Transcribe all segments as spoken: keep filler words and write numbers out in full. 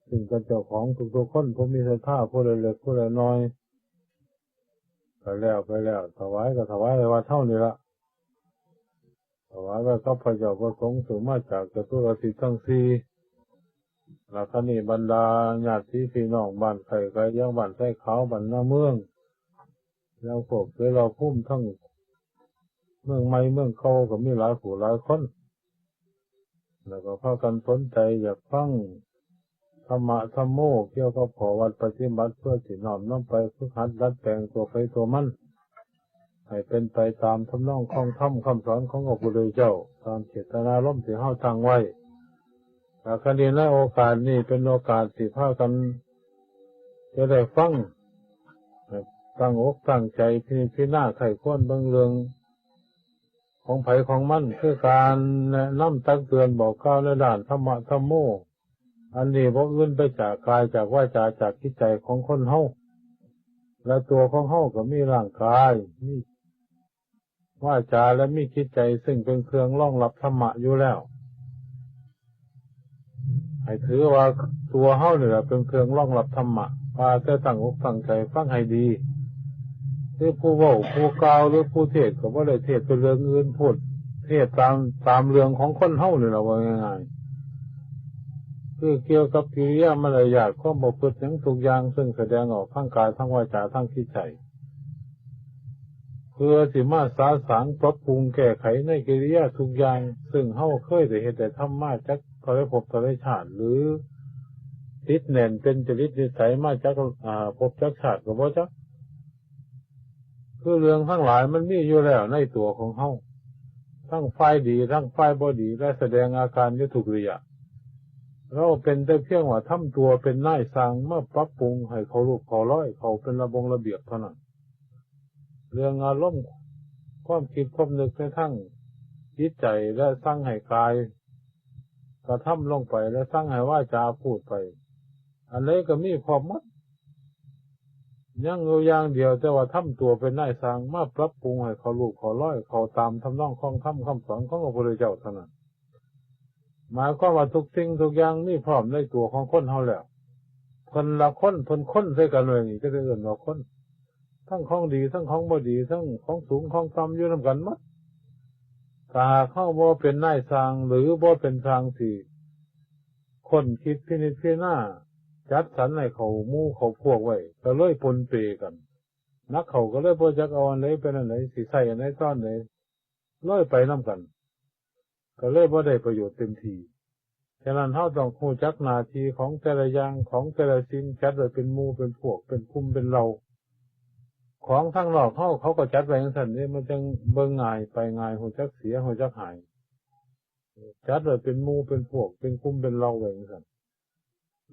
ซึ่งเป็นเจ้าของทุกๆคน ผู้มีศรัทธา ผู้ละเล็กผู้ละน้อย ก็แล้วไปแล้ว ถวายก็ถวายไว้วัดเฮานี่ละ ถวายไว้กับพระเจ้าพระสงฆ์ ซึ่งมาจากจตุรทิศทั้งสี่ แล้วคราวนี้บรรดาญาติพี่น้องบ้านไคร่ไกลเยื้อง บ้านไชขาว บ้านนาเมือง แล้วพวกเสรีภูมิทั้งเมืองใหม่เมืองเก่าก็มีหลายผู้หลายคน แล้วก็พากันสนใจอยากฟังธรรมะธรรมโม เกี่ยวกับข้อวัดปฏิบัติ เพื่อสิน้อมนำไปฝึกหัดดัดแปลงตัวไผตัวมัน ให้เป็นไปตามทำนองคลองธรรมคำสอนของพระพุทธเจ้า ตามเจตนารมณ์ที่เฮาตั้งไว้ แล้วคราวนี้ในโอกาสนี้เป็นโอกาสที่พากันจะได้ฟัง ตั้งอกตั้งใจพิจารณาใคร่ครวญเบิ่งเรื่องของไผของมัน คือการแนะนำตักเตือนบอกกล่าวในด้านธรรมะธรรมโม อันนี้บ่อื่นไปจากกาย จากวาจา จากจิตใจของคนเฮา และตัวของเฮาก็มีร่างกาย มีวาจา และมีจิตใจ ซึ่งเป็นเครื่องรองรับธรรมะอยู่แล้ว ให้ถือว่าตัวเฮานี่แหละเป็นเครื่องรองรับธรรมะ ว่าแต่ตั้งอกตั้งใจฟังให้ดี หรือผู้เว้าผู้กล่าวหรือผู้เทศน์ก็บ่ได้เทศน์เป็นเรื่องอื่น พูดเทศน์ตาม ตามเรื่องของคนเฮานี่แหละ ว่าง่ายๆ คือเกี่ยวกับกิริยามารยาท ความประพฤติหยังทุกอย่าง ซึ่งแสดงออกทางกาย ทางวาจา ทางจิตใจ เพื่อสิมาสาสางปรับปรุงแก้ไขในกิริยาทุกอย่าง ซึ่งเฮาเคยได้เฮ็ดได้ทำมาจักเท่าใดภพเท่าใดชาติ หรือติดแน่นเป็นจริตนิสัยมาจัก อ่า ภพจักชาติก็บ่จัก คือเรื่องทั้งหลายมันมีอยู่แล้วในตัวของเฮา ทั้งฝ่ายดีทั้งฝ่ายบ่ดี และแสดงอาการอยู่ทุกระยะ เราเป็นแต่เพียงว่าทำตัวเป็นนายช่างมาปรับปรุงให้เข้ารูปเข้ารอย เข้าเป็นระบงระเบียบเท่านั้น เรื่องอารมณ์ความคิดความนึกในทางจิตใจ และสั่งให้กายกระทำลงไป และสั่งให้วาจาพูดไป อันใดก็มีพร้อมหมด ยังอยู่อย่างเดียว แต่ว่าทำตัวเป็นนายช่างมาปรับปรุงให้เข้ารูปเข้ารอย เข้าตามทำนองคลองธรรมคำสอนของพระพุทธเจ้าเท่านั้น หมายความว่าทุกสิ่งทุกอย่างมีพร้อมในตัวของคนเฮาแล้ว เพิ่นละคน เพิ่นคนใส่กันไว้นี่ ก็ได้เอิ้นว่าคน ทั้งของดีทั้งของบ่ดี ทั้งของสูงของต่ำอยู่นำกันหมด ถ้าหากเฮาบ่เป็นนายช่าง หรือบ่เป็นช่างที่ค้นคิดพินิจพิจารณา จัดสรรให้เข้าหมู่เข้าพวกไว้ ก็เลยปนเปกัน หนักเข้าก็เลยบ่จักเอาอันใดเป็นอันใด สิใช้อันใดตอนใด เลยไปนำกัน ก็เลยบ่ได้ประโยชน์เต็มที่ ฉะนั้นเฮาต้องรู้จักหน้าที่ของแต่ละอย่าง ของแต่ละสิ่ง จัดไว้เป็นหมู่เป็นพวก เป็นกลุ่มเป็นเหล่า ของทางนอกเฮา เขาก็จัดไว้จั่งซั้นเด้ มันจั่งเบิ่งง่าย ไปง่าย รู้จักเสีย รู้จักหาย จัดไว้เป็นหมู่เป็นพวก เป็นกลุ่มเป็นเหล่าไว้จั่งซั้น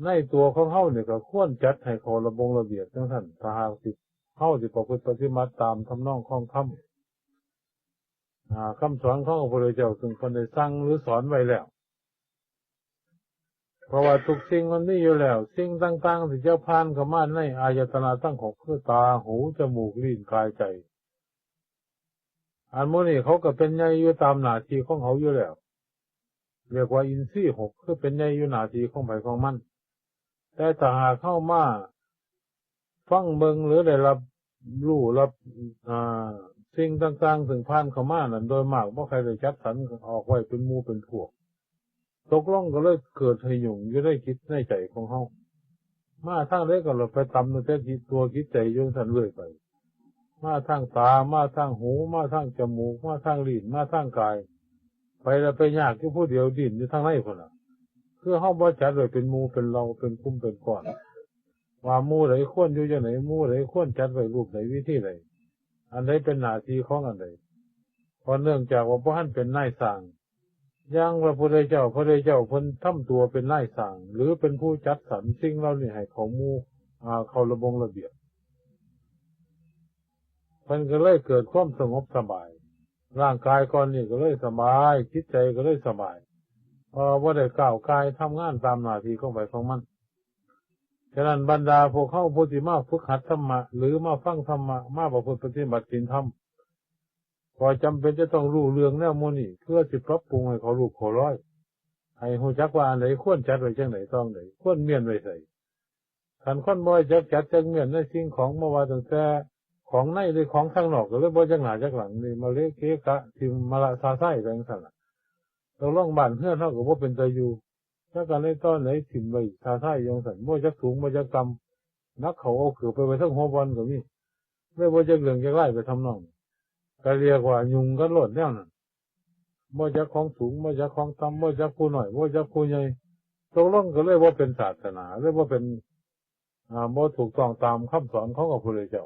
ในตัวของเฮานี่ก็ควรจัดให้เข้าระบงระเบียบจั่งซั้น ถ้าหากสิ เฮาสิประพฤติปฏิบัติตามทำนองคลองธรรม อ่า คำสอนของพระพุทธเจ้า ซึ่งเพิ่นได้สั่งหรือสอนไว้แล้ว เพราะว่าทุกสิ่งมันมีอยู่แล้ว สิ่งต่างๆ ที่จะผ่านเข้ามาในอายตนะทั้งหก คือตา หู จมูก ลิ้น กาย ใจ อันหมู่นี้เขาก็เป็นใหญ่อยู่ตามหน้าที่ของเขาอยู่แล้ว เรียกว่าอินทรีย์หก คือเป็นใหญ่อยู่หน้าที่ของไผของมัน แต่ถ้าหากเฮามาฟังเบิ่งหรือได้รับรู้รับ อ่า สิ่งต่างๆ ซึ่งผ่านเข้ามานั้น โดยมากบ่ค่อยได้จัดสรรออกไว้เป็นหมู่เป็นพวก ตกลงก็เลยเกิดให้ยุ่งอยู่ในจิตในใจของเฮา มาทางใดก็เลยไปตำตั้งแต่จิต ตัวจิตใจอยู่จั่งซั้นเรื่อยไป มาทางตา มาทางหู มาทางจมูก มาทางลิ้น มาทางกาย ไปแล้วไปยากอยู่ผู้เดียว ดิ้นอยู่ทางในพุ้นล่ะ คือเฮาบ่จัดไว้เป็นหมู่เป็นเหล่า เป็นกลุ่มเป็นก้อน ว่าหมู่ใดควรอยู่จั่งใด หมู่ใดควรจัดไว้รูปใดวิธีใด อันใดเป็นหน้าที่ของอันใด เพราะเนื่องจากว่าบ่ทันเป็นนายช่าง อย่างพระพุทธเจ้า พระพุทธเจ้าเพิ่นทำตัวเป็นนายช่าง หรือเป็นผู้จัดสรรสิ่งเหล่านี้ให้เข้าหมู่ อ่า เข้าระบงระเบียบ เพิ่นก็เลยเกิดความสงบสบาย ร่างกายก้อนนี้ก็เลยสบาย จิตใจก็เลยสบาย เพราะว่าบ่ได้ก้าวก่ายทำงานตามหน้าที่ของไผของมัน ฉะนั้นบรรดาพวกเฮาผู้ที่มาฝึกหัดธรรมะ หรือมาฟังธรรมะ มาประพฤติปฏิบัติศีลธรรม ก็จำเป็นจะต้องรู้เรื่องแนวหมู่นี้ เพื่อสิปรับปรุงให้เข้ารูปเข้ารอย ให้ฮู้จักว่าอันใดควรจัดไว้จั่งใด ตองใด ควรเมี้ยนไว้ไส คันคนบ่จักจัดจักเมี้ยนในสิ่งของ บ่ว่าตั้งแต่ของในหรือของทางนอก ก็เลยบ่จักหน้าจักหลัง นี่มาเละเกะกะ ถิ่มมะละซาซายไปจั่งซั้นล่ะ ตกลงบ้านเฮือนเฮาก็บ่เป็นตาอยู่ จักกันเลยตอนไหนถิ่มไว้ซาซายอยู่จั่งซั้น บ่จักสูงบ่จักต่ำ นักเขาเอาเกือบไปไว้เทิงหัวบ่อนก็มี เลยบ่จักเรื่องจักราวไปทำนอง ก็เรียกว่ายุ่งกันโลดแนวนั้น บ่จักของสูง บ่จักของต่ำ บ่จักผู้น้อย บ่จักผู้ใหญ่ ตกลงก็เลยบ่เป็นศาสนา เลยบ่เป็น อ่า บ่ถูกต้องตามคำสอนของพระพุทธเจ้า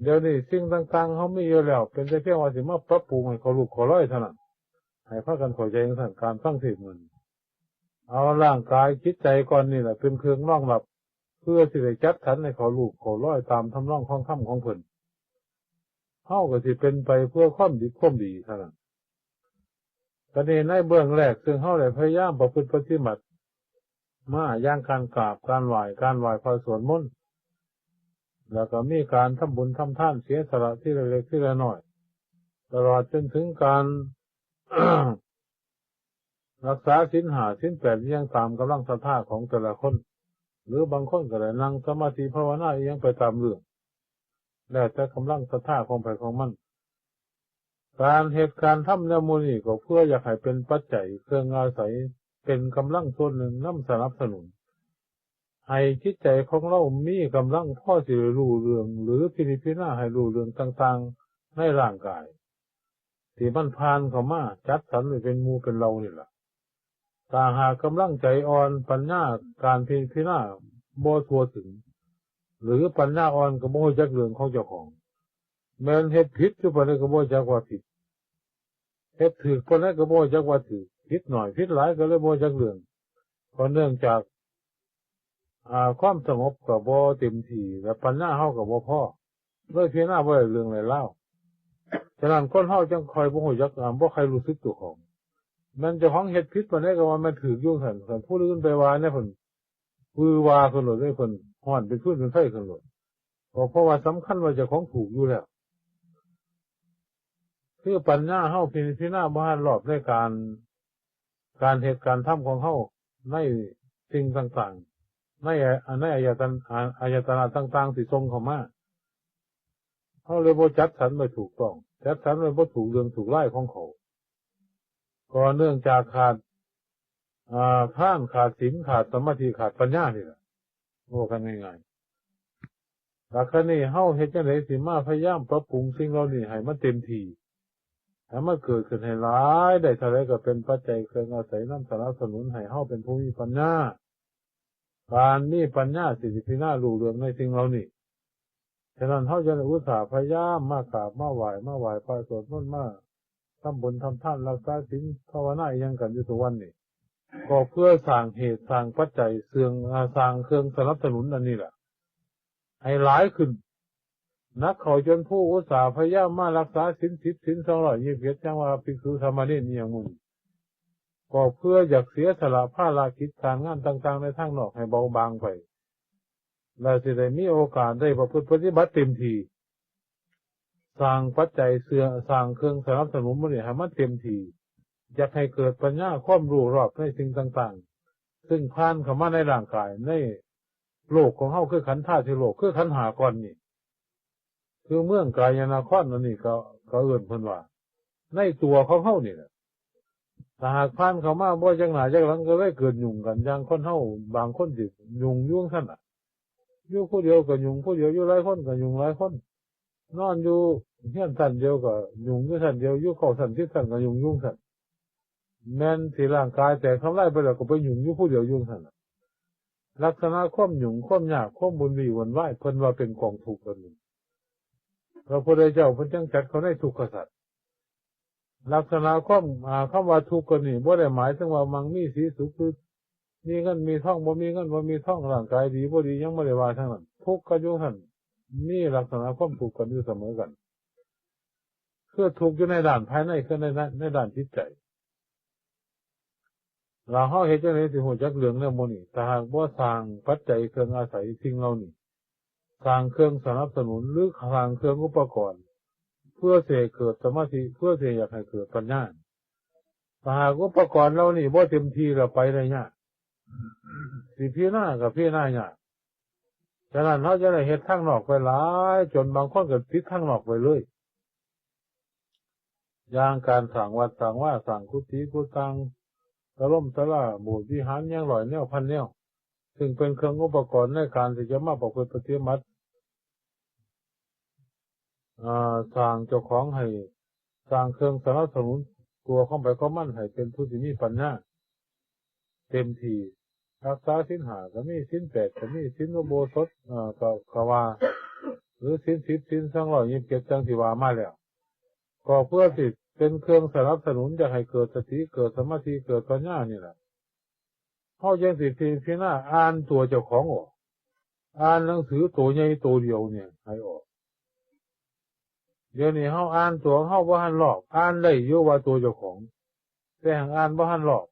เดี๋ยวนี้สิ่งต่างๆ เฮามีอยู่แล้ว เป็นแต่เพียงว่าสิมาปรับปรุงให้เข้ารูปเข้ารอยเท่านั้น ให้พากันเข้าใจจั่งซั้น การฟังเทศน์มื้อนี้ เอาร่างกายจิตใจก่อนนี่แหละเป็นเครื่องรองรับ เพื่อสิได้จัดสรรให้เข้ารูปเข้ารอยตามทำนองของธรรมของเพิ่น เฮาก็สิเป็นไปเพื่อความดีความดีเท่านั้น ก็นี่ในเบื้องแรก ซึ่งเฮาได้พยายามประพฤติปฏิบัติมาอย่างการกราบ การไหว้ การไหว้พระสวดมนต์ แล้วก็มีการทำบุญทำทาน เสียสละทีละเล็กทีละน้อย ตลอดจนถึงการ รักษาศีลห้า ศีลแปด อย่างตามกำลังศรัทธาของแต่ละคน หรือบางคนก็ได้นั่งสมาธิภาวนาอิหยังไปตามเรื่อง แล้วแต่กำลังศรัทธาของไผของมัน การเฮ็ดการทำแนวหมู่นี้ก็เพื่ออยากให้เป็นปัจจัยเครื่องอาศัย เป็นกำลังส่วนหนึ่งนำสนับสนุน ให้จิตใจของเรามีกำลังพอสิได้รู้เรื่อง หรือพินิจพิจารณาให้รู้เรื่องต่างๆ ในร่างกาย ที่มันผ่านเข้ามาจัดสรรไว้เป็นหมู่เป็นเหล่านี่ล่ะ ถ้าหากกำลังใจอ่อน ปัญญา การพิจารณาบ่ทั่วถึง หรือปัญญาอ่อนก็บ่รู้จักเรื่องของเจ้าของ แม่นเฮ็ดผิดอยู่ปานใดก็บ่จักว่าผิด เฮ็ดถูกปานใดก็บ่จักว่าถูก ผิดน้อยผิดหลายก็เลยบ่จักเรื่อง ก็เนื่องจาก อ่า ความสงบก็บ่เต็มที่ และปัญญาเฮาก็บ่พอ เลยพิจารณาบ่ได้เรื่องได้ราว ฉะนั้นคนเฮาจั่งค่อยบ่รู้จัก อ่า บ่ค่อยรู้สึกตัวของ แม่นเจ้าของเฮ็ดผิดปานใดก็ว่าแม่นถูกอยู่ซั่น คันผู้อื่นไปว่าเนี่ยเพิ่น วือวาขึ้นโลดเด้ เพิ่นฮ้อนเป็นฟืนเป็นไฟขึ้นโลด ก็เพราะว่าสำคัญว่าเจ้าของถูกอยู่แล้ว คือปัญญาเฮาพิจารณาบ่ทันรอบในการ การเฮ็ดการทำของเฮาในสิ่งต่างๆ ใน ในอายตนะ อายตนะต่างๆ ที่ส่งเข้ามา เฮาเลยบ่จัดสรรไว้ถูกต้อง จัดสรรไว้บ่ถูกเรื่องถูกราวของเขา ก็เนื่องจากขาด อ่า ทาน ขาดศีล ขาดสมาธิ ขาดปัญญานี่แหละ เว้ากันง่ายๆ หลักการนี้เฮาเฮ็ดจั่งใดสิมาพยายามปรับปรุงสิ่งเหล่านี้ให้มันเต็มที่ ให้มันเกิดขึ้นให้หลาย ได้เท่าใดก็เป็นปัจจัยเครื่องอาศัยนำสนับสนุนให้เฮาเป็นผู้มีปัญญา การมีปัญญาสิพิจารณารู้เรื่องในสิ่งเหล่านี้ ฉะนั้นเฮาจะได้อุตส่าห์พยายามมากราบมาไหว้ มาไหว้พระสวดมนต์ มาทำบุญทำทาน รักษาศีล ภาวนาอิหยังกันอยู่ทุกวันนี้ ก็เพื่อสร้างเหตุสร้างปัจจัยเสื่อง อ่า สร้างเครื่องสนับสนุนอันนี้ล่ะ ให้หลายขึ้น นักเข้าจนผู้อุตส่าห์พยายามมารักษาศีลสิบ ศีลสองร้อยยี่สิบเอ็ด จั่งว่าภิกษุสามเณรอิหยังหมู่นี้ ก็เพื่ออยากเสียสละภารกิจการงานต่างๆ ในทางนอกให้เบาบางไป แล้วสิได้มีโอกาสได้ประพฤติปฏิบัติเต็มที่ สร้างปัจจัยเสื่อ สร้างเครื่องสนับสนุนหมู่นี้ให้มันเต็มที่ อยากให้เกิดปัญญาความรู้รอบในสิ่งต่างๆ ซึ่งผ่านเข้ามาในร่างกาย ในโลกของเฮาคือขันธาตุโลก คือขันธ์ห้าก้อนนี้ คือเมืองกายนครอันนี้ก็ ก็เอิ้นเพิ่นว่า ในตัวของเฮานี่แหละ ถ้าหากผ่านเข้ามาบ่จักหน้าจักหลังก็เลยเกิดยุ่งกัน อย่างคนเฮาบางคนสิยุ่งอยู่จั่งซั้นน่ะ อยู่ผู้เดียวก็ยุ่งผู้เดียว อยู่หลายคนก็ยุ่งหลายคน นอนอยู่เฮือนชั้นเดียวก็ยุ่งอยู่ชั้นเดียว อยู่เก้าชั้น สิบชั้นก็ยุ่งอยู่จั่งซั้น แม่นสิร่างกายแตกทำลายไปแล้วก็ไปยุ่งอยู่ผู้เดียวอยู่จั่งซั้นน่ะ ลักษณะความยุ่ง ความยาก ความวุ่นวีวุ่นวาย เพิ่นว่าเป็นกองทุกข์อันหนึ่ง พระพุทธเจ้าเพิ่นจั่งจัดเข้าในทุกขสัตว์ ลักษณะความ อ่า คำว่าทุกข์ก็นี่ บ่ได้หมายถึงว่ามั่งมีสีสุข คือมีเงินมีทอง บ่มีเงินบ่มีทอง ร่างกายดีบ่ดี ยังบ่ได้ว่าทางนั้น ทุกข์กันอยู่หั่น มีลักษณะความทุกข์กันอยู่เสมอกัน คือทุกข์อยู่ในด้านภายใน คือใน ใน ในด้านจิตใจ แล้วเฮาเฮ็ดจั่งใดสิฮู้จักเรื่องแนวหมู่นี้ ถ้าหากบ่สร้างปัจจัยเครื่องอาศัยสิ่งเหล่านี้ สร้างเครื่องสนับสนุน หรือสร้างเครื่องอุปกรณ์ เพื่อสิให้เกิดสมาธิ เพื่อสิอยากให้เกิดปัญญา ถ้าหากอุปกรณ์เหล่านี้บ่เต็มที่แล้วไปได้ยาก สิพิจารณาก็พิจารณายาก ฉะนั้นเราจะได้เฮ็ดทางนอกไปหลาย จนบางคนก็ติดทางนอกไปเลย อย่างการสร้างวัดสร้างวา สร้างกุฏิกุฏัง สะลมศาลา โบสถ์วิหาร หยังร้อยแนวพันแนว ซึ่งเป็นเครื่องอุปกรณ์ในการที่จะมาประพฤติปฏิบัติ อ่า สร้างเจ้าของให้ สร้างเครื่องสนับสนุนตัวของไผของมันให้เป็นผู้ที่มีปัญญาเต็มที่ รักษาศีลห้าก็มี ศีลแปดก็มี ศีลอุโบสถ เอ่อ ก็ ก็ว่า หรือศีลสิบ ศีลสองร้อยยี่สิบเจ็ด จั่งที่ว่ามาแล้ว ก็เพื่อสิเป็นเครื่องสนับสนุน อยากให้เกิดสติ เกิดสมาธิ เกิดปัญญานี่แหละ เฮาจั่งสิพิจารณาอ่านตัวเจ้าของออก อ่านหนังสือตัวใหญ่ตัวเดียวเนี่ยให้ออก เดี๋ยวนี้เฮาอ่านตัวเฮาบ่ทันรอบ อ่านได้อยู่ว่าตัวเจ้าของ แต่หากอ่านบ่ทันรอบ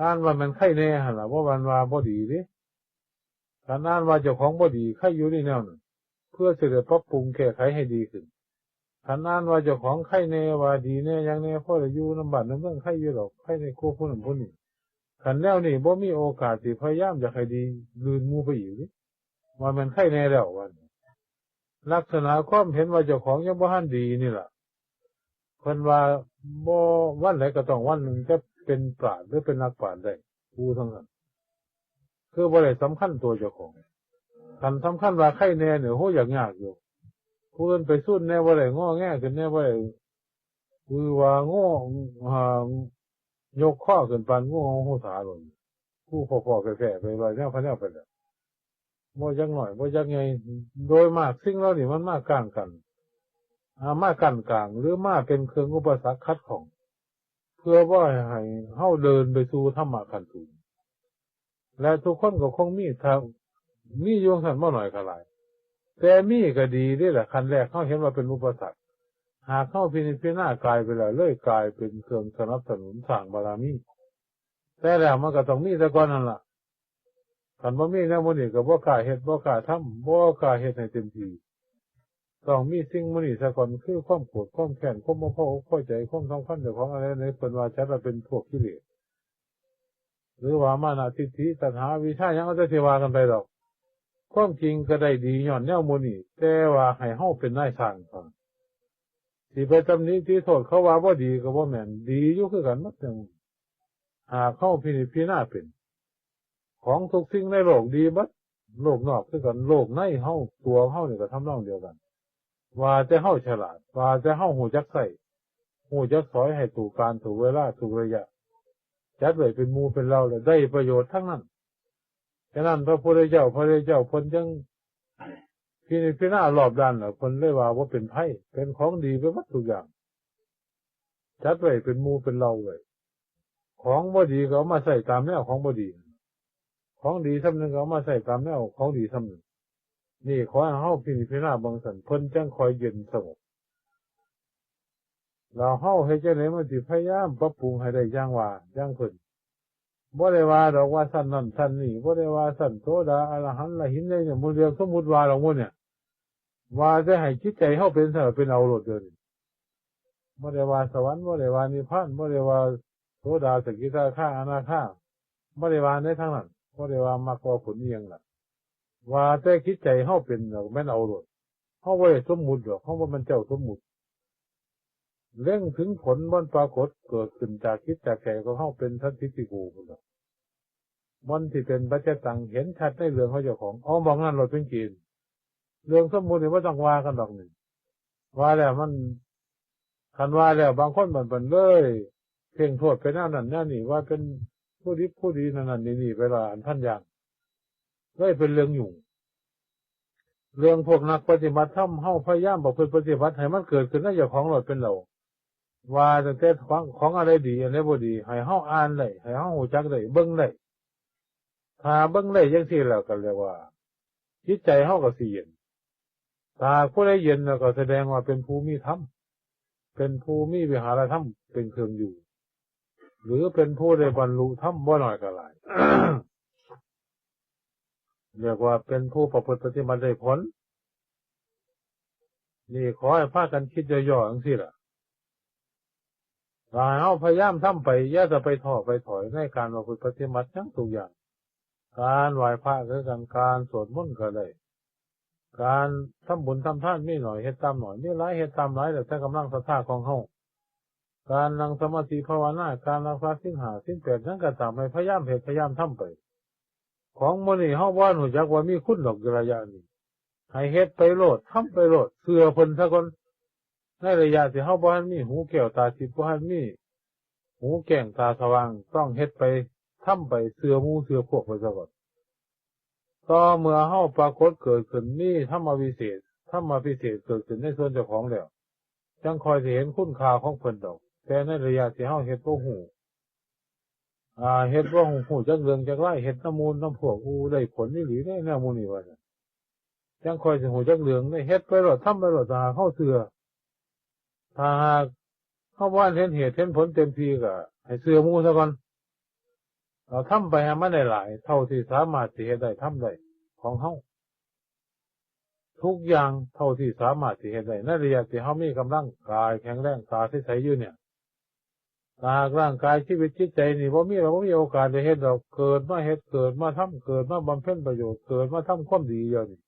อ่านว่าแม่นไคแน่หั่นล่ะ บ่แม่นว่าบ่ดีเด้ คันอ่านว่าเจ้าของบ่ดี ไคอยู่ในแนวนั้น เพื่อสิได้ปรับปรุงแก้ไขให้ดีขึ้น คันอ่านว่าเจ้าของไคแน่ ว่าดีแน่ หยังแน่ พอได้อยู่นำบ้านนำเมือง ไคอยู่ดอก ไคในครัวผู้นั้นผู้นี้ คันแนวนี้บ่มีโอกาสสิพยายามอยากให้ดีลื่นหมู่ไปอีกเด้ ว่าแม่นไคแน่แล้วว่า ลักษณะความเห็นว่าเจ้าของยังบ่ทันดีนี่ล่ะ เพิ่นว่าบ่ วันใดก็ต้องวันหนึ่งจะเป็นปราชญ์หรือเป็นนักปราชญ์ได้ ผู้ทั้งนั้น คือบ่ได้สำคัญตัวเจ้าของ คันสำคัญว่าไคแน่เนี่ย โห อยากยากอยู่ ผู้อื่นไปซูนแน่บ่ได้ งอแงขึ้นแน่บ่ได้ คือว่าโง่ อ่า ยกคอขึ้นปานงูเห่าโหสาโลด ผู้พ่อๆแพร่ๆไปลอยแนวพะแนวไปแล้ว บ่จักน้อย บ่จักใหญ่ โดยมากสิ่งเหล่านี้มันมาก้างกัน อ่า มากั้นกลาง หรือมาเป็นเครื่องอุปสรรคขัดข้อง เพื่อบ่ให้เฮาเดินไปสู่ธรรมะขั้นสูง และทุกคนก็คงมี ถ้ามีอยู่จั่งซั้นบ่น้อยก็หลาย แต่มีก็ดีเด้ล่ะ ขั้นแรกเฮาเห็นว่าเป็นอุปสรรค หากเฮาพินิจพิจารณากายไปแล้ว เลยกลายเป็นเครื่องสนับสนุนสร้างบารมี แต่แล้วมันก็ต้องมีแต่ก่อนนั่นล่ะ คันบ่มีแนวหมู่นี้ก็บ่กล้าเฮ็ด บ่กล้าทำ บ่กล้าเฮ็ดให้เต็มที่ ต้องมีสิ่งหมู่นี้ซะก่อน คือความโกรธ ความแค้น ความบ่พออกพอใจ ความสำคัญเจ้าของอันใดอันใด เพิ่นว่าจัดว่าเป็นพวกกิเลส หรือว่ามานะ ทิฏฐิ ตัณหา อวิชชา หยังเอาแต่ที่ว่ากันไปดอก ความจริงก็ได้ดีย้อนแนวหมู่นี้ แต่ว่าให้เฮาเป็นนายสร้างก่อน สิไปตำหนิติโทษเขาว่าบ่ดีก็บ่แม่น ดีอยู่คือกันหมดแนวหมู่ หากเฮาพินิจพิจารณาเป็น ของทุกสิ่งในโลกดีหมด โลกนอกคือกัน โลกในเฮา ตัวเฮานี่ก็ทำนองเดียวกัน ว่าแต่เฮาฉลาด ว่าแต่เฮาฮู้จักใช้ ฮู้จักสอยให้ถูกกาลถูกเวลาถูกระยะ จัดไว้เป็นหมู่เป็นเหล่าแล้วได้ประโยชน์ทั้งนั้น ฉะนั้นพระพุทธเจ้า พระพุทธเจ้าเพิ่นจั่งพินิจพิจารณารอบด้านแล้ว เพิ่นเลยว่าบ่เป็นภัย เป็นของดีไปหมดทุกอย่าง จัดไว้เป็นหมู่เป็นเหล่าไว้ ของบ่ดีก็เอามาใช้ตามแนวของบ่ดี ของดีส่ำหนึ่งก็เอามาใช้ตามแนวของดีส่ำหนึ่ง นี่ขอให้เฮาพิจารณาเบิ่งซั่น เพิ่นจั่งค่อยเย็นสงบ แล้วเฮาเฮ็ดจั่งใดมันสิพยายามปรับปรุงให้ได้อย่างว่า อย่างเพิ่น บ่ได้ว่าดอกว่าชั้นนั้นชั้นนี้ บ่ได้ว่าชั้นโสดา อรหันต์ ละหินใดเนี่ย หมู่เรื่องสมมุติว่าดอกหมู่เนี่ย ว่าแต่ให้จิตใจเฮาเป็นซั่นล่ะ เป็นเอาโลดเดี๋ยวนี้ บ่ได้ว่าสวรรค์ บ่ได้ว่านิพพาน บ่ได้ว่าโสดา สกิทาคา อนาคา บ่ได้ว่าในทางนั้น บ่ได้ว่ามรรคว่าผลอีหยังล่ะ ว่าแต่จิตใจเฮาเป็นดอก แม่นเอาโลด เฮาบ่ได้สมมุติดอก เฮาบ่แม่นเจ้าสมมุติ เล็งถึงผลมันปรากฏเกิดขึ้นจากจิตจากใจของเฮาเป็นสันทิฏฐิโกพุ้นดอก มันสิเป็นปัจจตัง เห็นชัดในเรื่องของเจ้าของ เอาหม่องนั้นโลดเป็นเกณฑ์ เรื่องสมมุตินี่บ่ต้องว่ากันดอกนี่ ว่าแล้วมัน คันว่าแล้วบางคนมัน มันเลยเพ่งโทษไปแนวนั้นแนวนี้ ว่าเป็นผู้ดีผู้ดีนั่นนั่นนี่นี่ไปละอันพันอย่าง เลยเป็นเรื่องยุ่ง เรื่องพวกนักปฏิบัติธรรม เฮาพยายามประพฤติปฏิบัติให้มันเกิดขึ้นในเจ้าของโลดเป็นเรา ว่าตั้งแต่ของ ของอะไรดี อะไรบ่ดี ให้เฮาอ่านได้ ให้เฮารู้จักได้ เบิ่งได้ ถ้าเบิ่งได้จั่งซี้แล้วก็เรียกว่า จิตใจเฮาก็สิเย็น ถ้าผู้ใดเย็นแล้วก็แสดงว่าเป็นผู้มีธรรม เป็นผู้มีวิหารธรรมเป็นเครื่องอยู่ หรือเป็นผู้ได้บรรลุธรรมบ่น้อยก็หลาย เรียกว่าเป็นผู้ประพฤติปฏิบัติได้ผล นี่ขอให้พากันคิดย่อๆจั่งซี้ล่ะ ก็ให้เฮาพยายามทำไป อย่าจะไปท้อไปถอยในการประพฤติปฏิบัติหยังทุกอย่าง การไหว้พระคือกัน การสวดมนต์ก็ได้ การทำบุญทำทานมีหน่อยเฮ็ดตามหน่อย มีหลายเฮ็ดตามหลาย แล้วแต่กำลังศรัทธาของเฮา การนั่งสมาธิภาวนา การรักษาศีลห้าศีลแปดหยังก็ตาม ให้พยายามเฮ็ดพยายามทำไป ของมื้อนี้เฮาบ่รู้จักว่ามีคุณดอกระยะนี้ ให้เฮ็ดไปโลด ทำไปโลด เชื่อเพิ่นซะก่อน ในระยะที่เฮาบ่ทันมีหูแก้วตาทิพย์ บ่ทันมีหูแจ้งตาสว่าง ต้องเฮ็ดไป ทำไป เชื่อหมู่เชื่อพวกไปซะก่อน ต่อเมื่อเฮาปรากฏเกิดขึ้น มีธรรมวิเศษ ธรรมพิเศษเกิดขึ้นในส่วนเจ้าของแล้ว จั่งค่อยสิเห็นคุณค่าของเพิ่นดอก แต่ในระยะที่เฮาเฮ็ดบ่ฮู้ อ่า เฮ็ดบ่ฮู้จักเรื่องจักราว เฮ็ดนำหมู่นำพวก อู้ ได้ผลอีหลีเด้ แนวหมู่นี้ว่าซั่น จั่งค่อยสิฮู้จักเรื่องเด้ เฮ็ดไปโลด ทำไปโลด ถ้าหากเฮาเชื่อ ถ้าหากเฮาบ่ทันเห็นเหตุเห็นผลเต็มที่ ก็ให้เชื่อหมู่ซะก่อน เอาทำไปให้มันได้หลาย เท่าที่สามารถสิเฮ็ดได้ทำได้ของเฮา ทุกอย่างเท่าที่สามารถสิเฮ็ดได้ ในระยะที่เฮามีกำลังกายแข็งแรง ตาใสๆอยู่เนี่ย ถ้าหากร่างกายชีวิตจิตใจนี่บ่มี เราบ่มีโอกาสได้เฮ็ดดอก เกิดมาเฮ็ด เกิดมาทำ เกิดมาบำเพ็ญประโยชน์ เกิดมาทำความดีอยู่นี่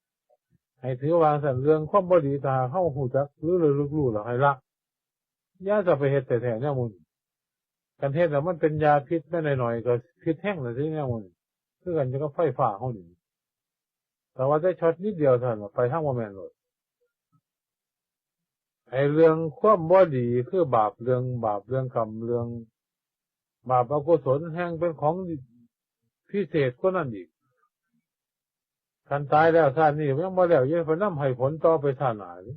ให้ถือว่าซั่น เรื่องความบ่ดี ถ้าหากเฮาฮู้จักหรือระลึกรู้แล้ว ให้ละ อย่าจะไปเฮ็ดแท้ๆแนวหมู่นี้ คันเฮ็ดแล้วมันเป็นยาพิษแม่นหน่อยๆ ก็พิษแฮงแล้วเด้แนวหมู่นี้ คือกันกับไฟฟ้าเฮานี่ แต่ว่าแต่ช็อตนิดเดียวเท่านั้น ไปทางบ่แม่นโลด ไอ้เรื่องความบ่ดี คือบาป เรื่องบาป เรื่องกรรม เรื่องบาปอกุศล แฮ่งเป็นของพิเศษกว่านั้นอีก คันตายแล้วชาตินี้ยังบ่แล้ว ยังไปนำให้ผลต่อไปชาติหน้านี่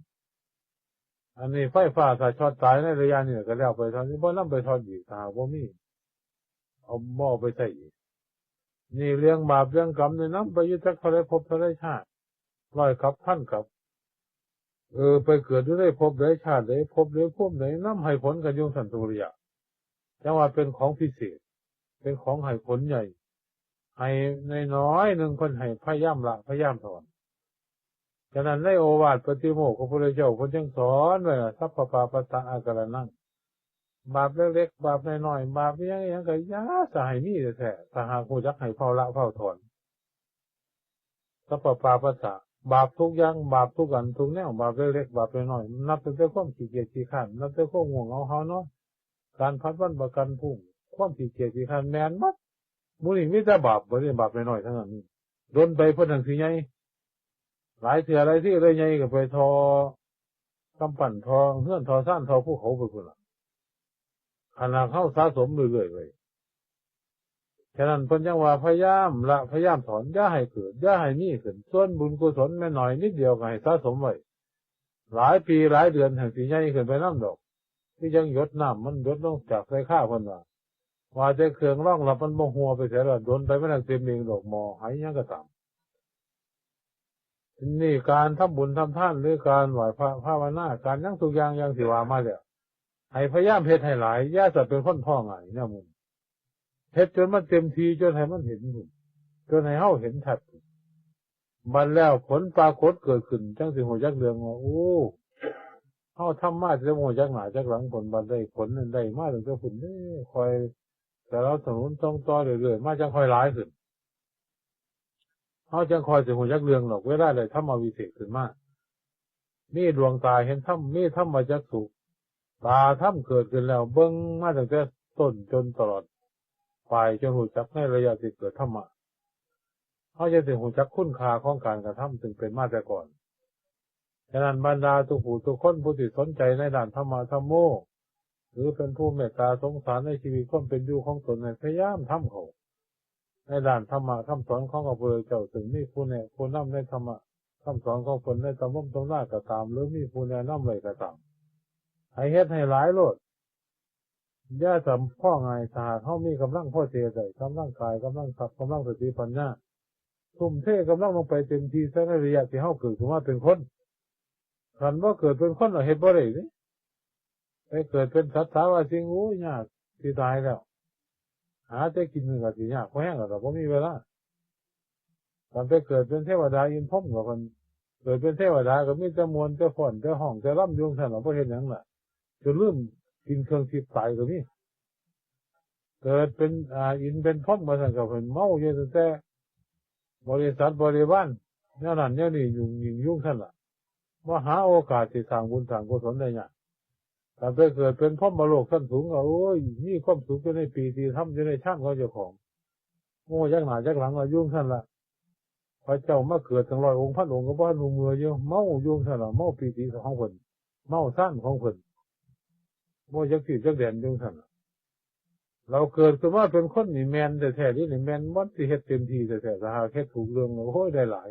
อันนี้ไฟฟ้าถ้าช็อตตายในระยะนี้ก็แล้วไปเท่านี้ บ่นำไปช็อตอีก ถ้าหากบ่มี เอา บ่เอาไปใช้อีก นี่เรื่องบาปเรื่องกรรมนี่นำไปอยู่จักเท่าใดภพเท่าใดชาติ ร้อยกับพันกับ เออ ไปเกิดอยู่ในภพใดชาติใด ภพใดภูมิใด นำให้ผลกันอยู่ซั่นทุกระยะ จั่งว่าเป็นของพิเศษ เป็นของให้ผลใหญ่ ให้น้อยๆหนึ่ง เพิ่นให้พยายามละ พยายามถอน ฉะนั้นในโอวาทปาติโมกข์ของพระพุทธเจ้า เพิ่นจึงสอนไว้ว่า สัพพะปาปัสสะอาการะนัง บาปเล็กๆ บาปน้อยๆ บาปอิหยังๆ ก็อย่าจะให้มีแท้ๆ ถ้าหากรู้จักให้เฝ้าละเฝ้าถอน สัพพะปาปัสสะ บาปทุกอย่าง บาปทุกอันทุกแนว บาปเล็กๆ บาปน้อยๆ นับตั้งแต่ความขี้เกียจขี้คร้าน นับแต่ความง่วงเหงาหาวนอน การผัดวันประกันพรุ่ง ความขี้เกียจขี้คร้าน แม่นหมด หมู่นี้มีแต่บาป บ่ได้บาปน้อยๆ ทั้งนั้น ดนไปเพิ่นจั่งสิใหญ่ หลายเทื่อหลายทีเลยใหญ่ก็ไปท่อ กำปั้นท่อเฮือนท่อซานท่อภูเขาไปพุ้นล่ะ ขนาดเฮาสะสมเรื่อยๆไว้ ฉะนั้นเพิ่นยังว่าพยายามละพยายามถอน อย่าให้เกิด อย่าให้มีขึ้น ส่วนบุญกุศลแม่นน้อยนิดเดียวก็ให้สะสมไว้ หลายปีหลายเดือนแห่งสิใหญ่ขึ้นไปนำดอก คือยังหยดน้ำมันหยดลงจากใส่คาเพิ่นว่า ว่าแต่เครื่องรองรับมันบ่ฮั่วไปไสแล้ว ดนไปมันจั่งเต็มเองดอก หม้อไหหยังก็ตาม นี่การทำบุญทำทาน หรือการไหว้พระภาวนา การหยังทุกอย่าง อย่างที่ว่ามาแล้ว ให้พยายามเฮ็ดให้หลาย อย่าจะเป็นคนท้อง่ายแนวหมู่ เฮ็ดจนมันเต็มที่ จนให้มันเห็นพุ้น จนให้เฮาเห็นชัดพุ้น บัดแล้วผลปรากฏเกิดขึ้น จั่งสิรู้จักเรื่องว่า โอ้ เฮาทำมาแต่บ่รู้จักหน้าจักหลัง ผลบัดได้ผลนั่นได้มาตั้งแต่พุ้นเด้ ค่อยสนับสนุนส่งต่อเรื่อยๆมา จั่งค่อยหลายขึ้น เฮาจั่งค่อยสิรู้จักเรื่องดอก เวลาได้ธรรมวิเศษขึ้นมา มีดวงตาเห็นธรรม มีธรรมจักษุ ตาธรรมเกิดขึ้นแล้ว เบิ่งมาตั้งแต่ต้นจนตลอดปลาย จนรู้จักในระยะที่เกิดธรรมะ เฮาจะสิรู้จักคุณค่าของการกระทำซึ่งเป็นมาแต่ก่อน ฉะนั้นบรรดาทุกผู้ทุกคนผู้ที่สนใจในด้านธรรมะธัมโม หรือเป็นผู้เมตตาสงสารในชีวิตความเป็นอยู่ของตน ให้พยายามทำเข้า ในด้านธรรมะคำสอนของพระพุทธเจ้า ซึ่งมีผู้แนะผู้นำในธรรมะคำสอนของเพิ่นในตำรมตำราก็ตาม หรือมีผู้แนะนำไว้ก็ตาม ให้เฮ็ดให้หลายโลด อย่าสำพ้อง่าย ถ้าหากเฮามีกำลังพอเสียได้ กำลังกาย กำลังทรัพย์ กำลังสติปัญญา ทุ่มเทกำลังลงไปเต็มที่ซะในระยะที่เฮาเกิดขึ้นมาเป็นคน คันบ่เกิดเป็นคน เอาเฮ็ดบ่ได้เด้ ไปเกิดเป็นสัตว์สาว่าสิ่ง โอ้ย ยากสิตายแล้ว หาแต่กินมันก็สิยาก พอแฮงแล้วก็บ่มีเวลา คันไปเกิดเป็นเทวดาอินทร์พรหมก็เพิ่น เกิดเป็นเทวดาก็มีแต่ม่วนแต่ฟ้อนแต่ฮ้องแต่รำอยู่ซั่นล่ะ บ่เฮ็ดหยังล่ะ จนลืม กินเครื่องทิพย์ตายก็มี เกิดเป็น อ่า อินทร์เป็นพรหมมาซั่นก็เพิ่นเมาอยู่ตั้งแต่บริษัทบริวารแนวนั้นแนวนี้ ยุ่งยิ่งยุ่งซั่นล่ะ บ่หาโอกาสสิสร้างบุญสร้างกุศลได้ยาก ถ้าไปเกิดเป็นพรหมโลกชั้นสูงก็ โอ้ย มีความสุขอยู่ในปีติธรรม อยู่ในฌานของเจ้าของ โอ้ ยักหน้ายักหลังก็อยู่ซั่นล่ะ พระเจ้ามาเกิดตั้งร้อยองค์พันองค์ก็บ่ทันรู้เมื่ออยู่ เมาอยู่ซั่นล่ะ เมาปีติของเพิ่น เมาฌานของเพิ่น บ่จักที่จักแดนอยู่ซั่นล่ะ เราเกิดขึ้นมาเป็นคนนี่แม่นแท้ๆ นี่ นี่แม่น มันสิเฮ็ดเต็มที่แท้ๆ ถ้าหากเฮ็ดถูกเรื่องแล้ว โอ้ย ได้หลาย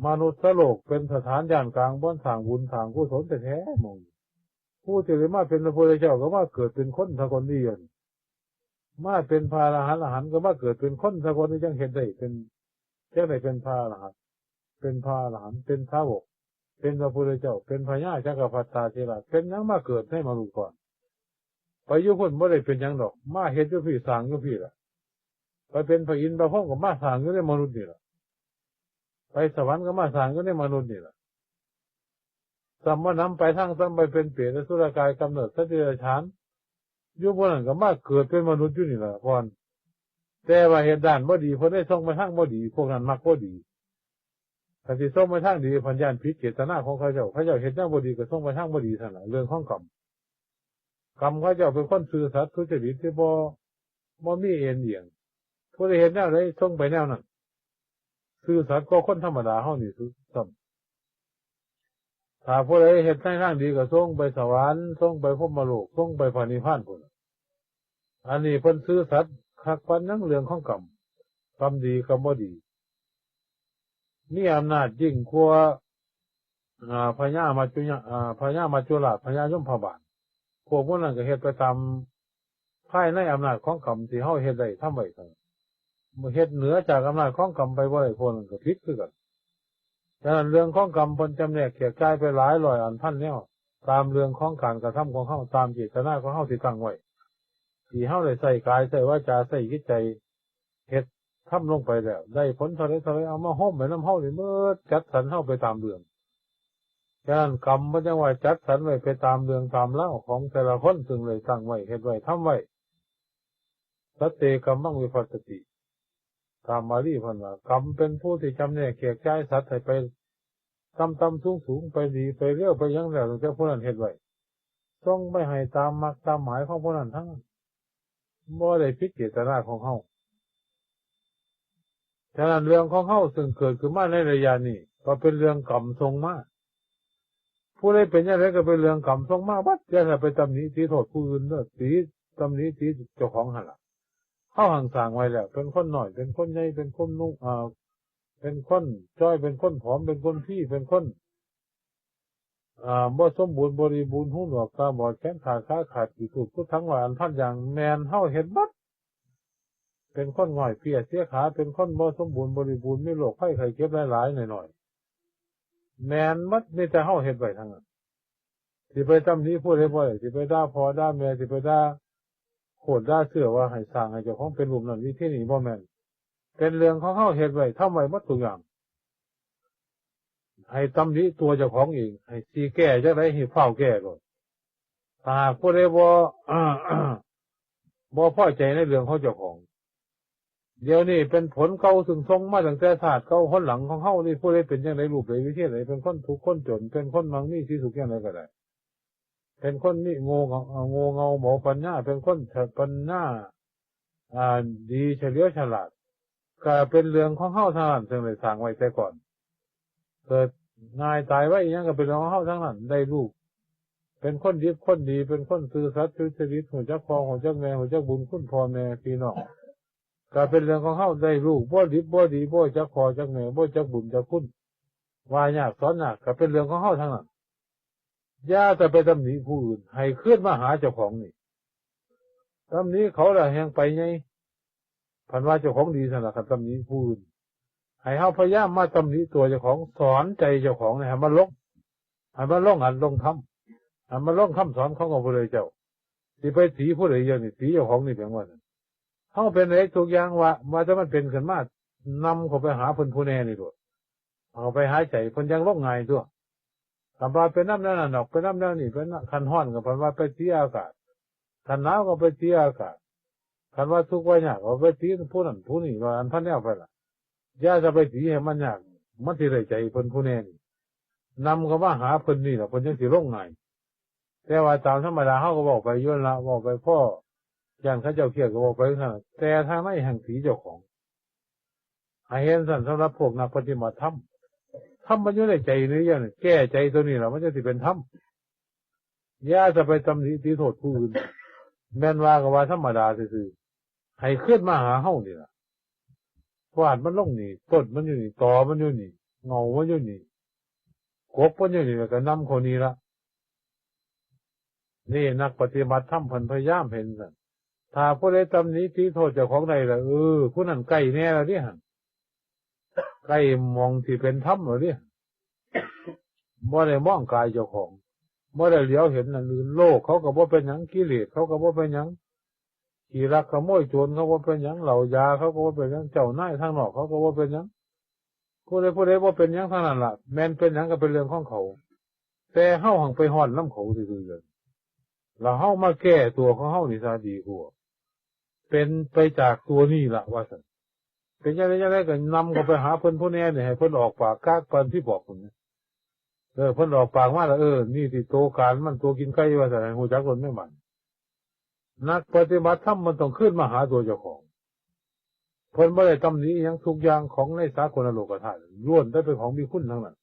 มนุษย์โลกเป็นสถานย่านกลางบ่อนสร้างบุญสร้างกุศลแท้ๆ หม่อง ผู้ที่ได้มาเป็นพระพุทธเจ้าก็มาเกิดเป็นคนซะก่อนนี่ มาเป็นพระอรหันต์ อรหันต์ก็มาเกิดเป็นคนซะก่อนนี่ จั่งเฮ็ดได้เป็น จั่งได้เป็นพระอรหันต์ เป็นพระอรหันต์ เป็นสาวก เป็นพระพุทธเจ้า เป็นพญาจักรพรรดิเถระ เป็นหยังมาเกิดในมนุษย์ก่อน ไปอยู่พุ้นบ่ได้เป็นหยังดอก มาเฮ็ดอยู่พี้ สร้างอยู่พี้ล่ะ ไปเป็นพระอินทร์พระพรหมก็มาสร้างอยู่ในมนุษย์นี่ล่ะ ไปสวรรค์ก็มาสร้างอยู่ในมนุษย์นี่ล่ะ ซ้ำว่านำไปทาง ซ้ำไปเป็นเปรตอสุรกาย กำเนิดสัตว์เดรัจฉาน อยู่พวกนั้นก็มาเกิดเป็นมนุษย์อยู่นี่ล่ะก่อน แต่ว่าเฮ็ดด้านบ่ดี เพิ่นได้ส่งไปทางบ่ดี พวกนั้นมักบ่ดี ถ้าสิส่งไปทางดี เพิ่นย้านผิดเจตนาของเขาเจ้า เขาเจ้าเฮ็ดแนวบ่ดีก็ส่งไปทางบ่ดีซั่นล่ะ เรื่องของกรรม กรรมเขาเจ้าเป็นคนซื่อสัตย์สุจริตที่บ่ บ่มีเอ็นเอียง ผู้ใดเฮ็ดแนวใดส่งไปแนวนั้น ซื่อสัตย์กว่าคนธรรมดาเฮานี่สุดซ้ำ ถ้าผู้ใดเฮ็ดในทางดีก็ส่งไปสวรรค์ ส่งไปพรหมโลก ส่งไปพระนิพพานพุ้น อันนี้เพิ่นซื่อสัตย์คักปานหยังเรื่องของกรรม กรรมดีกรรมบ่ดี มีอำนาจยิ่งกว่า อ่า พญามัจจุยะ อ่า พญามัจจุราช พญายมพบาล พวกพวกนั้นก็เฮ็ดไปตามภายในอำนาจของกรรมที่เฮาเฮ็ดได้ทำไว้ซั่น เฮ็ดเหนือจากอำนาจของกรรมไปบ่ได้ พวกนั้นก็ผิดคือกัน ฉะนั้นเรื่องของกรรมเพิ่นจำแนกแจกจ่ายไปหลายร้อยอันพันแนว ตามเรื่องของการกระทำของเฮา ตามเจตนาของเฮาที่ตั้งไว้ ที่เฮาได้ใช้กาย ใช้วาจา ใช้จิตใจ เฮ็ดทำลงไปแล้ว ได้ผลเท่าใดเท่าใด เอามาโฮมไว้นำเฮานี่หมด จัดสรรเฮาไปตามเรื่อง ฉะนั้นกรรมมันจั่งว่าจัดสรรไว้ไปตามเรื่องตามราวของแต่ละคน ซึ่งได้ตั้งไว้ เฮ็ดไว้ ทำไว้ สัตเต กัมมัง วิภัชชติ ตามบาลีเพิ่นว่า กรรมเป็นผู้ที่จำแนกแจกจ่ายสัตว์ให้ไปต่ำๆ สูงๆ ไปดีไปเลวไปหยังแล้ว ตั้งแต่ผู้นั้นเฮ็ดไว้ ส่งไปให้ตามมักตามหมายของผู้นั้นทั้งนั้น บ่ได้ผิดเจตนาของเฮา ฉะนั้นเรื่องของเฮาซึ่งเกิดขึ้นมาในระยะนี้ ก็เป็นเรื่องกรรมส่งมา ผู้ใดเป็นจั่งใดก็เป็นเรื่องกรรมส่งมาเบิด อย่าไปตำหนิติโทษผู้อื่นเด้อ ติตำหนิติเจ้าของหั่นล่ะ เฮาหั่งสร้างไว้แล้ว เป็นคนน้อย เป็นคนใหญ่ เป็นคนนุ่ง อ่า เป็นคนจ้อย เป็นคนผอม เป็นคนพี้ เป็นคน อ่า บ่สมบูรณ์บริบูรณ์ หูหนวกตาบอด แขนขาดขาขาด ขี้ตูดคุดถัง ว่าอันพันอย่าง แม่นเฮาเฮ็ดเบิด เป็นคนง่อยเปลี้ยเสียขา เป็นคนบ่สมบูรณ์บริบูรณ์ มีโรคภัยไข้เจ็บหลายๆ หน่อยๆ แม่นหมด มีแต่เฮาเฮ็ดไว้ทั้งนั้น สิไปตำหนิผู้ใดบ่ได้ สิไปด่าพ่อด่าแม่ สิไปด่าโคตรด่าเสื้อว่าให้สร้างให้เจ้าของเป็นรูปนั้นวิธีนี้ บ่แม่น เป็นเรื่องของเฮาเฮ็ดไว้ทำไว้หมดทุกอย่าง ให้ตำหนิตัวเจ้าของเอง ให้สิแก้จั่งใดให้ฟ้าวแก้โลด ถ้าหากผู้ใดบ่ บ่พอใจในเรื่องของเจ้าของ เดี๋ยวนี้เป็นผลเก่าซึ่งส่งมาตั้งแต่ชาติเก่าหนหลังของเฮานี่ ผู้ใดเป็นจั่งใด รูปใดวิธีใด เป็นคนทุกข์คนจน เป็นคนมั่งมีสีสุขจั่งใดก็ได้ เป็นคนมีโง่เงา เอ่อ โง่เงาเบาปัญญา เป็นคนปัญญา อ่า ดีเฉลียวฉลาด ก็เป็นเรื่องของเฮาทั้งนั้น ซึ่งได้สร้างไว้แต่ก่อน เกิดง่ายตายไวอิหยังก็เป็นเรื่องของเฮาทั้งนั้น ได้ลูก เป็นคนดี คนดี เป็นคนซื่อสัตย์สุจริต ฮู้จักพ่อ ฮู้จักแม่ ฮู้จักบุญคุณพ่อแม่พี่น้อง ก็เป็นเรื่องของเฮา ได้ลูกบ่ดี บ่ดี บ่จักพ่อจักแม่ บ่จักบุญจักคุณ ว่ายากสอนยาก ก็เป็นเรื่องของเฮาทั้งนั้น อย่าแต่ไปตำหนิผู้อื่น ให้คืนมาหาเจ้าของนี่ ตำหนิเขาแล้วแฮ่งไปไง พันว่าเจ้าของดีซั่นล่ะ คันตำหนิผู้อื่น ให้เฮาพยายามมาตำหนิตัวเจ้าของ สอนใจเจ้าของนี่ ให้มันลง ให้มันลงอัดลงธรรม ให้มันลงคำสอนของพระพุทธเจ้า สิไปติผู้ใดอย่างนี้ ติเจ้าของนี่เพียงว่าซั่น เฮาเป็นเฮ็ดทุกอย่างว่า ว่าแต่มันเป็นขึ้นมา นำเข้าไปหาเพิ่นผู้แน่นี่โลด เอาไปหาใจเพิ่นยังลงง่ายตัว คันว่าเป็นนำแนวนั้นดอก เป็นนำแนวนี้ เป็นนำ คันร้อนก็เพิ่นว่าไปตีอากาศ คันหนาวก็ไปตีอากาศ คันว่าทุกข์ว่ายากก็ไปตีผู้นั้นผู้นี้ ว่าอันพันแนวไปล่ะ อย่าจะไปตีให้มันยาก มันสิได้ใจเพิ่นผู้แน่นี่ นำเข้ามาหาเพิ่นนี่ล่ะ เพิ่นจั่งสิลงง่าย แต่ว่าตามธรรมดาเฮาก็เว้าไปอยู่นั่นล่ะ เว้าไปพอย้านเขาเจ้าเครียดก็เว้าไปจั่งซั้นล่ะ แต่ทางในแฮ่งตีเจ้าของ ให้เห็นซั่น สำหรับพวกนักปฏิบัติธรรม ธรรมมันอยู่ในใจนี่เดียวนี่ แก้ใจตัวนี้ล่ะ มันจั่งสิเป็นธรรม อย่าจะไปตำหนิติโทษผู้อื่น แม่นว่าก็ว่าธรรมดาซื่อๆ ให้คืนมาหาเฮานี่ล่ะ ฟาดมันลงนี่ ต้นมันอยู่นี่ ตอมันอยู่นี่ เหง้ามันอยู่นี่ กกมันอยู่นี่ แล้วก็นำเข้านี่ล่ะ นี่นักปฏิบัติธรรมเพิ่นพยายามเห็นซั่น ถ้าผู้ใดตำหนิติโทษเจ้าของได้ล่ะ เออ ผู้นั้นใกล้แน่แล้วเด้หั่น ใกล้หม่องที่เป็นธรรมแล้วเด้ บ่ได้มองกายเจ้าของ บ่ได้เหลียวเห็นอันอื่น โลกเขาก็บ่เป็นหยัง กิเลสเขาก็บ่เป็นหยัง ขี้ลักขโมยโจรเขาบ่เป็นหยัง เหล้ายาเขาก็บ่เป็นหยัง เจ้านายทางนอกเขาก็บ่เป็นหยัง ผู้ใดผู้ใดบ่เป็นหยังทั้งนั้นล่ะ แม่นเป็นหยังก็เป็นเรื่องของเขา แต่เฮาหังไปฮ้อนนำเขาซื่อๆ แล้วเฮามาแก้ตัวของเฮานี่ซะดีกว่า เป็นไปจากตัวนี่ล่ะ ว่าซั่น เป็นจั่งใดจั่งใดก็นำเข้าไปหาเพิ่นผู้แน่นี่ ให้เพิ่นออกปากกากปานที่บอกผมนี่ เออ เพิ่นออกปากมาแล้ว เออ นี่ติโตการมัน โตกินไก่ ว่าซั่น ให้ฮู้จักโลดแม่นบ่ นักปฏิบัติธรรมมันต้องคืนมาหาตัวเจ้าของ เพิ่นบ่ได้ตำหนิอิหยัง ทุกอย่างของในสากลโลกธาตุล้วนแต่เป็นของมีคุณทั้งนั้น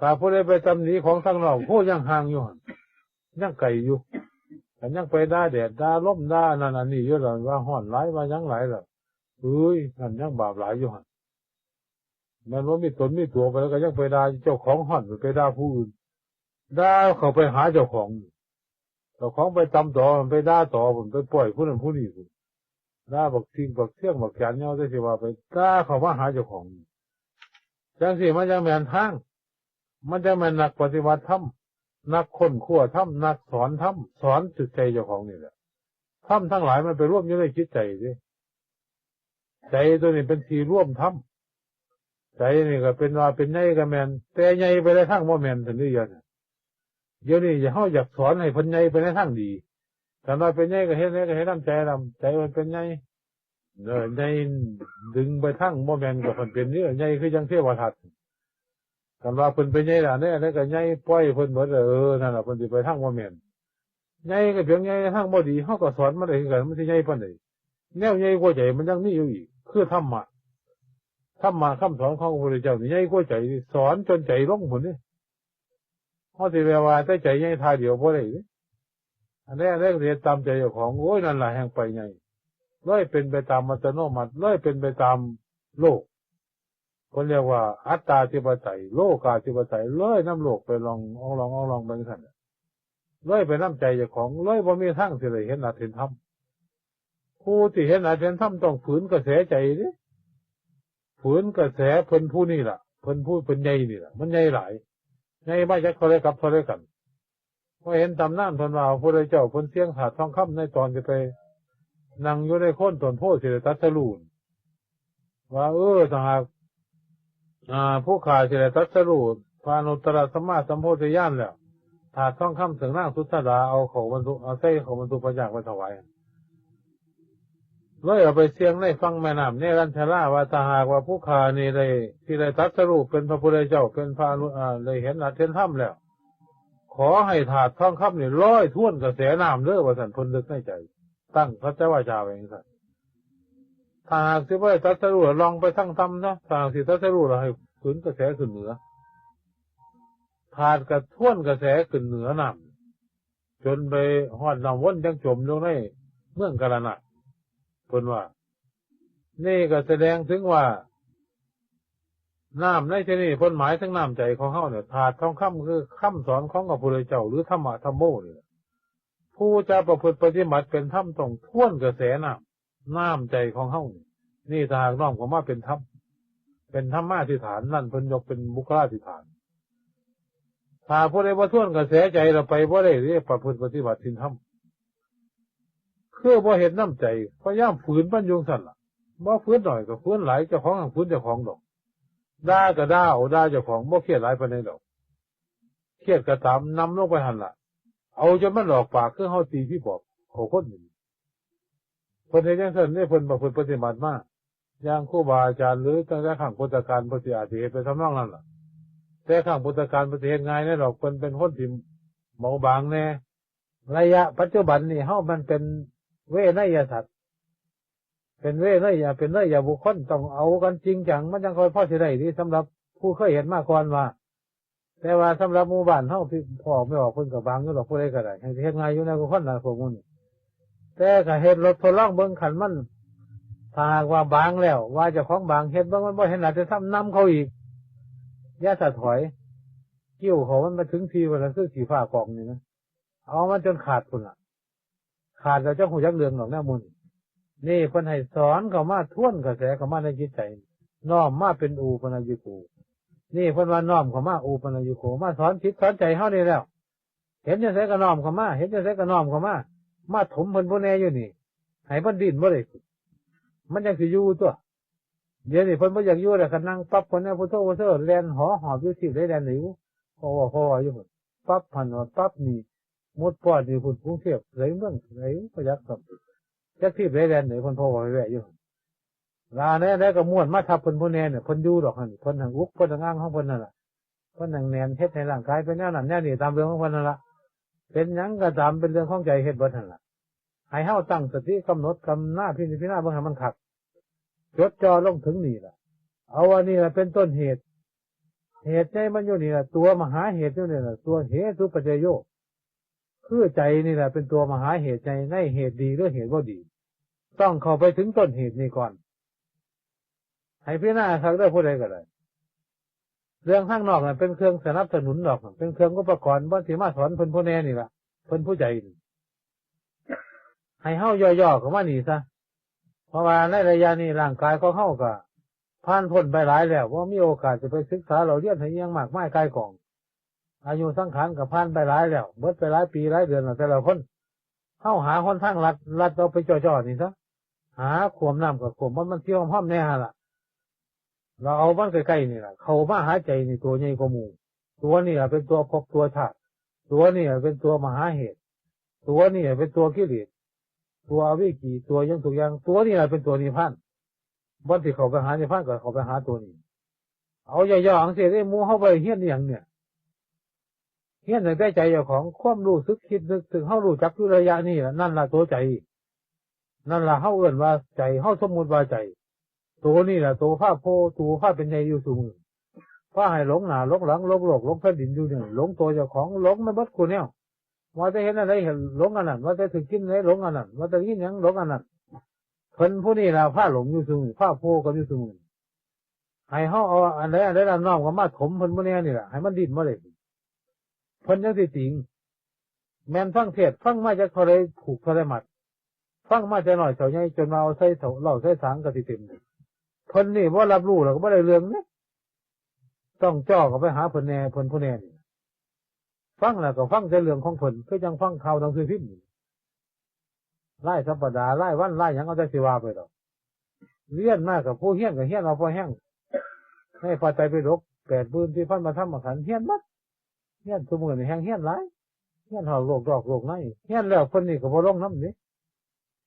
ถ้าผู้ใดไปตำหนิของทางนอก โอ้ ยังห่างอยู่หั่น ยังไกลอยู่ คันยังไปด่าแดดด่าลมด่านั่นอันนี้อยู่แล้ว ว่าฮ้อนหลาย ว่าหยังหลายแล้ว เอ้ย นั่นยังบาปหลายอยู่หั่น แม่นว่ามีตนมีตัวไปแล้วก็ยังไปด่าเจ้าของฮ้อน ไปด่าผู้อื่น ด่าเข้าไปหาเจ้าของ เจ้าของไปตำตอ ไปด่าตอ ไปปล่อยผู้นั้นผู้นี้ ด่าบักทิงบักเสี้ยงบักจานเหย้า แต่สิว่าไปด่าเข้ามาหาเจ้าของ จั่งซี้มันจั่งแม่นทาง มันจั่งแม่นนักปฏิบัติธรรม นักค้นคว้าธรรม นักสอนธรรม สอนจิตใจเจ้าของนี่แหละ ธรรมทั้งหลายมันไปรวมอยู่ในจิตใจเด้ ใจตัวนี้เป็นที่รวมธรรม ใจนี่ก็เป็นว่าเป็นใหญ่ก็แม่น แต่ใหญ่ไปในทางบ่แม่นซั่นเด้ เดี๋ยวนี้ เดี๋ยวนี้เฮาอยากสอนให้เพิ่นใหญ่ไปในทางดี คันว่าเป็นใหญ่ก็เฮ็ด ใหญ่ก็เฮ็ดนำใจนำ ใจมันเป็นใหญ่ เออ ใหญ่ดึงไปทางบ่แม่นก็เพิ่นเป็นเด้ ใหญ่คือจั่งเทวทัต คันว่าเพิ่นเป็นใหญ่ล่ะ ในอันใดก็ใหญ่ ปล่อยเพิ่นหมด เออ นั่นล่ะ เพิ่นสิไปทางบ่แม่น ใหญ่ก็เพียงใหญ่ในทางบ่ดี เฮาก็สอนมันได้คือกัน มันสิใหญ่ปานใด แนวใหญ่กว่าใจมันยังมีอยู่อีก คือธรรมะ ธรรมะคำสอนของพระพุทธเจ้านี่ใหญ่กว่าใจ สอนจนใจลงพุ้นนี่ เฮาสิไปว่าแต่ใจใหญ่ท่าเดียวบ่ได้เด้ อันใดอันใดก็สิเฮ็ดตามใจเจ้าของ โอ้ย นั่นล่ะแฮ่งไปใหญ่ เลยเป็นไปตามอัตโนมัติ เลยเป็นไปตามโลก เพิ่นเรียกว่าอัตตาธิปไตย โลกาธิปไตย เลยนำโลกไปล่องอ่องล่องอ่องล่องไปจั่งซั้นน่ะ เลยไปนำใจเจ้าของ เลยบ่มีทางสิได้เห็นอัตเห็นธรรม ผู้ที่เห็นอัตเห็นธรรมต้องฝืนกระแสใจเด้ ฝืนกระแสเพิ่นผู้นี่ล่ะ เพิ่นผู้เพิ่นใหญ่นี่ล่ะ มันใหญ่หลาย ใหญ่มาจากเท่าใดกับเท่าใดกัน เพราะเห็นตำนานเพิ่นว่าพระพุทธเจ้าเพิ่นเสี่ยงถาดทองคำในตอนที่ไปนั่งอยู่ในโคนต้นโพธิ์สิได้ตรัสรู้ ว่า เออ ถ้าหาก อ่า ผู้ข้าสิได้ตรัสรู้พระอนุตตรสัมมาสัมโพธิญาณแล้ว ถาดทองคำซึ่งนางสุชาดาเอาเข้าบรรจุ เอาใส่เข้าบรรจุพระยากไว้ถวาย เลยเอาไปเสี่ยงในฝั่งแม่น้ำเนรัญชรา ว่าถ้าหากว่าผู้ข้านี่ได้ ที่ได้ตรัสรู้เป็นพระพุทธเจ้า เป็นพระอนุ อ่า ได้เห็นอัตเห็นธรรมแล้ว ขอให้ถาดทองคำนี่ลอยทวนกระแสน้ำเด้อ ว่าซั่น เพิ่นนึกในใจ ตั้งสัจจวาจาไว้จั่งซั้น ถ้าหากสิบ่ได้ตรัสรู้ ล่องไปทางต่ำซะ ถ้าหากสิตรัสรู้แล้วให้ขืนกระแสขึ้นเหนือ ถาดก็ทวนกระแสขึ้นเหนือน้ำ จนไปฮอดน้ำวนจั่งจมลงในเมืองกาฬนะ เพิ่นว่า นี่ก็แสดงถึงว่า น้ำในที่นี้เพิ่นหมายถึงน้ำใจของเฮาเนี่ย ถาดทองคำคือคำสอนของพระพุทธเจ้า หรือธรรมะธัมโมนี่แหละ ผู้จะประพฤติปฏิบัติเป็นธรรมต้องทวนกระแสน้ำ น้ำใจของเฮานี่ นี่ถ้าหากน้อมเข้ามาเป็นธรรม เป็นธรรมาธิฐาน นั่นเพิ่นยกเป็นบุคลาธิฐาน ถ้าผู้ใดบ่ทวนกระแสใจแล้วไปบ่ได้เด้ ประพฤติปฏิบัติศีลธรรม คือบ่เฮ็ดนำใจ พยายามฝืนมันอยู่จั่งซั้นล่ะ บ่ฝืนน้อยก็ฝืนหลาย เจ้าของหั้นฝืนเจ้าของดอก ด่าก็ด่าเอา ด่าเจ้าของ บ่เครียดหลายปานใดดอก เครียดก็ตาม นำลงไปหั่นล่ะ เอาจนมันออกปาก คือเฮาตีผีปอบเข้าคนนี่ เพิ่นเฮ็ดจั่งซั้นเด้ เพิ่นว่าเพิ่นปฏิบัติมา อย่างครูบาอาจารย์ หรือตั้งแต่ครั้งพุทธกาล เพิ่นสิอาจสิเฮ็ดไปทำนองนั้นล่ะ แต่ครั้งพุทธกาลเพิ่นสิเฮ็ดง่ายแน่ดอก เพิ่นเป็นคนที่เบาบางแน่ ระยะปัจจุบันนี่เฮามันเป็นเวไนยสัตว์ เป็นเวไนย เป็นเนยยบุคคล ต้องเอากันจริงจัง มันจั่งค่อยพอสิได้ดี สำหรับผู้เคยเฮ็ดมาก่อนว่า แต่ว่าสำหรับหมู่บ้านเฮา พี่ พ่อไม่ออก เพิ่นก็บางอยู่ดอก ผู้ใดก็ได้ ให้เฮ็ดง่ายอยู่นะ คนน่ะ พวกหมู่นี้ แต่ก็เฮ็ดลดทดลองเบิ่ง คันมัน ถ้าหากว่าบางแล้ว ว่าเจ้าของบาง เฮ็ดเบิ่งมันบ่เห็นหน้าแต่ซ้ำนำเขาอีก อย่าสะถอย คิ้วเขามันมาถึงที่ว่า คือขี้ฟ้ากองนี่นะ เอามันจนขาดพุ้นล่ะ ขาดแล้วจั่งฮู้จักเรื่องดอกแนวหมู่นี้ นี่เพิ่นให้สอนเข้ามา ทวนกระแสเข้ามาในจิตใจ น้อมมาเป็นอุปนายโก นี่เพิ่นว่าน้อมเข้ามา อุปนายโก มาสอนจิตสอนใจเฮานี่แล้ว เห็นจั่งไสก็น้อมเข้ามา เห็นจั่งไสก็น้อมเข้ามา มาถมเพิ่นผู้แน่อยู่นี่ ให้มันดิ้นบ่ได้ มันจั่งสิอยู่ตัว เดี๋ยวนี้เพิ่นบ่อยากอยู่แล้ว คันนั่งปั๊บ เพิ่นแน่พุทโธพุทโธ แล่นหอหอบอยู่ที่ใดแล่นหนี เพราะว่า เพราะว่าอยู่พุ้น ปั๊บหั่นว่าปั๊บนี่ มุดปอดนี่พุ้น กรุงเทพฯ ไสเมืองไส บ่อยากกลับ จักที่ใดแล่นหนี เพิ่นเพราะว่าไปแวะอยู่ ลาแน่ได้ก็ม่วนมาทับเพิ่นผู้แน่เนี่ย เพิ่นอยู่ดอกหั่น เพิ่นหังอุก เพิ่นหังอ้างของเพิ่นนั่นล่ะ เพิ่นหังแหนน เฮ็ดให้ร่างกายเป็นแนวนั้นแนวนี้ ตามเรื่องของเพิ่นนั่นล่ะ เป็นหยังก็ตาม เป็นเรื่องของใจ เฮ็ดเบิดหั่นล่ะ ให้เฮาตั้งสติกำหนด กำหน้าพิจารณาเบิ่งให้มันคัก จดจ่อลงถึงนี่ล่ะ เอาอันนี้ล่ะเป็นต้นเหตุ เหตุใหญ่มันอยู่นี่ล่ะ ตัวมหาเหตุอยู่นี่ล่ะ ตัวเหตุปัจจโย คือใจนี่แหละเป็นตัวมหาเหตุใหญ่ ในเหตุดีหรือเหตุบ่ดี ต้องเข้าไปถึงต้นเหตุนี่ก่อน ให้พิจารณาคักเด้อ ผู้ใดก็ได้ เรื่องข้างนอกน่ะเป็นเครื่องสนับสนุนดอก เป็นเครื่องอุปกรณ์ บ่สิมาสอนเพิ่นผู้แน่นี่ล่ะ เพิ่นผู้ใจนี่ ให้เฮาย่อๆเข้ามานี่ซะ เพราะว่าในระยะนี้ร่างกายของเฮาก็ผ่านพ้นไปหลายแล้ว บ่มีโอกาสจะไปศึกษาเล่าเรียนให้อิหยังมากมายก่ายกอง อายุสังขารก็ผ่านไปหลายแล้ว เบิดไปหลายปีหลายเดือนแล้ว แต่ละคน เฮาหาหนทางลัด ลัดเอาไปจ่อๆนี่ซะ หาขวมน้ำกับขวมมัน มันเที่ยวห้อมแน่หั่นล่ะ เราเอามันใกล้ๆนี่ล่ะ เข้ามาหาใจนี่ตัวใหญ่กว่าหมู่ ตัวนี่ล่ะเป็นตัวภพตัวชาติ ตัวนี่ล่ะเป็นตัวมหาเหตุ ตัวนี่ล่ะเป็นตัวกิเลส ตัวอวิชชา ตัวหยังทุกอย่าง ตัวนี่ล่ะเป็นตัวนิพพาน บ่อนที่เข้าไปหานิพพานก็เข้าไปหาตัวนี้ เอาย่อๆจั่งซี้เด้ หมู่เฮาบ่ได้เฮียนอิหยังเนี่ย เฮียนตั้งแต่ใจเจ้าของ ความรู้สึกคิดนึก ซึ่งเฮารู้จักอยู่ระยะนี้ล่ะ นั่นล่ะตัวใจ นั่นล่ะเฮาเอิ้นว่าใจ เฮาสมมุติว่าใจ ตัวนี่ล่ะตัวพาโพ ตัวพาเป็นใหญ่อยู่ซุมื้อ พาให้หลงหน้าหลงหลัง หลงโลกหลงแผ่นดินอยู่เนี่ย หลงตัวเจ้าของ หลงไปเบิดคู่แนว ว่าแต่เห็นอันใดเห็นหลงอันนั้น ว่าแต่ถือกินอันใดหลงอันนั้น ว่าแต่ยินหยังหลงอันนั้น เพิ่นผู้นี้ล่ะพาหลงอยู่ซุมื้อ พาโพกันอยู่ซุมื้อ ให้เฮาเอาอันใดอันใดละน้อมเข้ามาถมเพิ่นผู้แน่นี่ล่ะ ให้มันดิ้นบ่ได้ เพิ่นจั่งสิติง แม่นฟังเทศน์ ฟังมาจักเท่าใดผูกเท่าใดมัด ฟังมาแต่น้อยเท่าใหญ่ จนว่าเอาใส่เท่าเหล้าใส่สางก็สิเต็ม เพิ่นนี่บ่รับรู้แล้วก็บ่ได้เรื่องเด้ ต้องจ่อเข้าไปหาเพิ่นแน่ เพิ่นผู้แน่นี่ ฟังแล้วก็ฟังแต่เรื่องของเพิ่น คือจั่งฟังข่าวหนังสือพิมพ์นี่ รายสัปดาห์ รายวัน รายหยัง เอาแต่สิว่าไปดอก เรียนมากับผู้เฮียนก็เฮียนเอาพอแฮง ในพระไตรปิฎกแปดหมื่นสี่พันพระธรรมขันธ์ เฮียนหมด เฮียนซุมื้อนี่แฮ่งเฮียนหลาย เฮียนฮอดโลกนอกโลกใน เฮียนแล้วเพิ่นนี่ก็บ่ลงนำเด้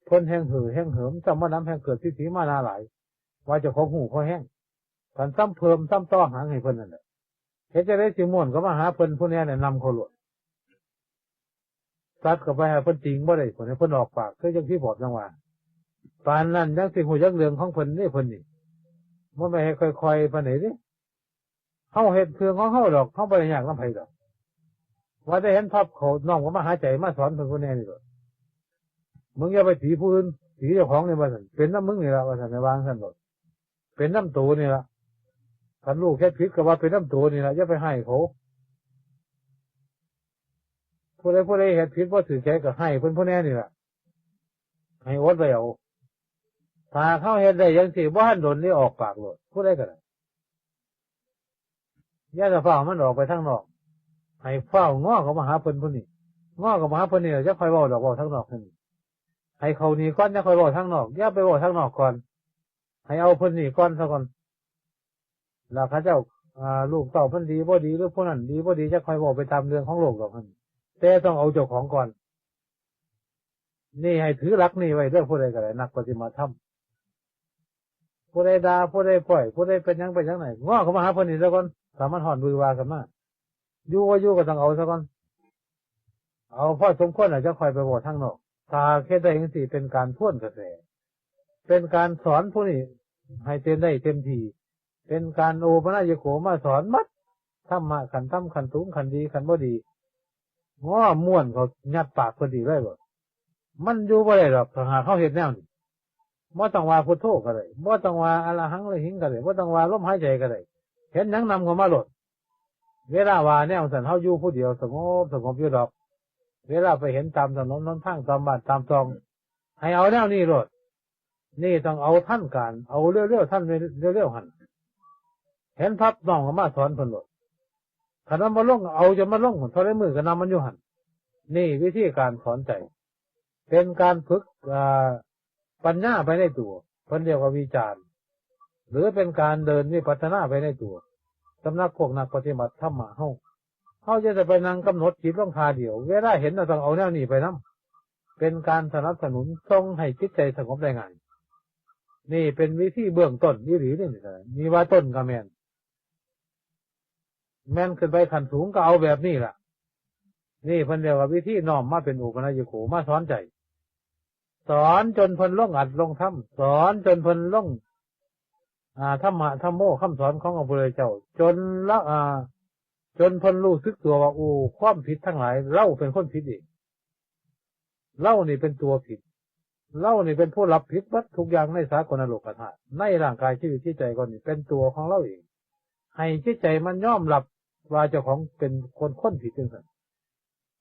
เพิ่นแฮ่งหือแฮ่งเหิม ซ้ำมานำแฮ่งเกิดทิฏฐิมานะหลาย ว่าเจ้าของฮู้พอแฮง คันซ้ำเพิ่มซ้ำต่อหางให้เพิ่นนั่นแหละ เฮ็ดจั่งใดสิม่วนก็มาหาเพิ่นผู้แน่แนะนำเขาโลด ตัดเข้าไปให้เพิ่นติงบ่ได้ เพิ่นให้เพิ่นออกปาก คือจั่งที่บอกจั่งว่า ปานนั้นยังสิฮู้จักเรื่องของเพิ่นเด้ เพิ่นนี่ บ่แม่นเฮ็ดค่อยๆปานใดเด้ เฮาเฮ็ดเครื่องของเฮาดอก เฮาบ่ได้ยากนำไผดอก ว่าแต่เห็นพับเขาน้อมก็มาหาใจ มาสอนเพิ่นผู้แน่นี่โลด มึงอย่าไปตีผู้อื่น ตีเจ้าของนี่ว่าซั่น เป็นนำมึงนี่ล่ะ ว่าซั่น ให้วางซั่นโลด เป็นนำโตนี่ล่ะ คันลูกเฮ็ดผิดก็ว่าเป็นนำโตนี่ล่ะ อย่าไปให้เขา ผู้ใดผู้ใดเฮ็ดผิดบ่ถือใจก็ให้เพิ่นผู้แน่นี่ล่ะ ให้อดไว้เอา ถ้าเขาเฮ็ดได้จั่งซี้ บ่ทันโดนนี่ออกปากโลด ผู้ใดก็ได้ อย่าจะฟ้าวมันออกไปทางนอก ให้ฟ้าวงอเข้ามาหาเพิ่นผู้นี้ งอเข้ามาหาเพิ่นนี่ล่ะ จั่งค่อยเว้าดอก เว้าทางนอกนั่นนี่ ให้เข้านี่ก่อน จั่งค่อยเว้าทางนอก อย่าไปเว้าทางนอกก่อน ให้เอาเพิ่นนี่ก่อนซะก่อน แล้วเขาเจ้า อ่า ลูกเต้ามันดีบ่ดี หรือผู้นั้นดีบ่ดี จักค่อยเว้าไปตามเรื่องของโลกดอกหั่น แต่ต้องเอาเจ้าของก่อน นี่ให้ถือหลักนี่ไว้เด้อ ผู้ใดก็ได้ นักปฏิบัติธรรม ผู้ใดด่า ผู้ใดป้อย ผู้ใดเป็นหยังเป็นหยังไหน ง้อเข้ามาหาเพิ่นนี่ซะก่อน ถ้ามันฮ้อนวือวาขึ้นมา อยู่บ่อยู่ก็ต้องเอาซะก่อน เอาพอสมควรแล้วจั่งค่อยไปเว้าทางนอก ถ้าเฮ็ดได้จั่งซี้ เป็นการทวนกระแส เป็นการสอนผู้นี้ให้เต็มได้เต็มที่ เป็นการโอปะนัยโก มาสอนหมด ธรรมะขั้นต่ำขั้นสูง ขั้นดีขั้นบ่ดี ง้อม้วนเขายัดปากเพิ่นอีกเลยบ่ มันอยู่บ่ได้ดอก ถ้าหากเฮาเฮ็ดแนวนี้ บ่ต้องว่าพุทโธก็ได้ บ่ต้องว่าอะระหังอะระหิงก็ได้ บ่ต้องว่าลมหายใจก็ได้ เห็นหยังนำเข้ามาโลด เวลาว่าแนวซั่น เฮาอยู่ผู้เดียวสงบสงบอยู่ดอก เวลาไปเห็นตามถนนหนทาง ตามบ้านตามซอง ให้เอาแนวนี้โลด นี่ต้องเอาทันการ เอาเร็วๆ ทันเร็วๆ หั่น เห็นปั๊บน้อมเข้ามาสอนเพิ่นโลด คันมันบ่ลง เอาจนมันลง เท่าใดมื้อก็นำมันอยู่หั่น นี่วิธีการสอนใจ เป็นการฝึก อ่า ปัญญาไปในตัว เพิ่นเรียกว่าวิจารณ์ หรือเป็นการเดินวิปัสสนาไปในตัว สำหรับพวกนักปฏิบัติธรรมะเฮา เฮาจะไปนั่งกำหนดจิตลงท่าเดียว เวลาเห็นเราต้องเอาแนวนี้ไปนำ เป็นการสนับสนุนส่งให้จิตใจสงบได้ง่าย นี่เป็นวิธีเบื้องต้นอีหลีนี่ นี่ว่าต้นก็แม่น แม่นขึ้นไปขั้นสูงก็เอาแบบนี้ล่ะ นี่เพิ่นเรียกว่าวิธีน้อมมาเป็นโอปะนัยโก มาสอนใจ สอนจนเพิ่นลงอัดลงธรรม สอนจนเพิ่นลง อ่า ธรรมะธัมโม คำสอนของพระพุทธเจ้า จนละ อ่า จนเพิ่นรู้สึกตัวว่า โอ้ ความผิดทั้งหลาย เราเป็นคนผิดเอง เรานี่เป็นตัวผิด เรานี่เป็นผู้รับผิดเบิดทุกอย่างในสากลโลกธาตุ ในร่างกายชีวิตจิตใจก็นี่เป็นตัวของเราเอง ให้จิตใจมันยอมรับว่าเจ้าของเป็นคน คนผิดจังซั่น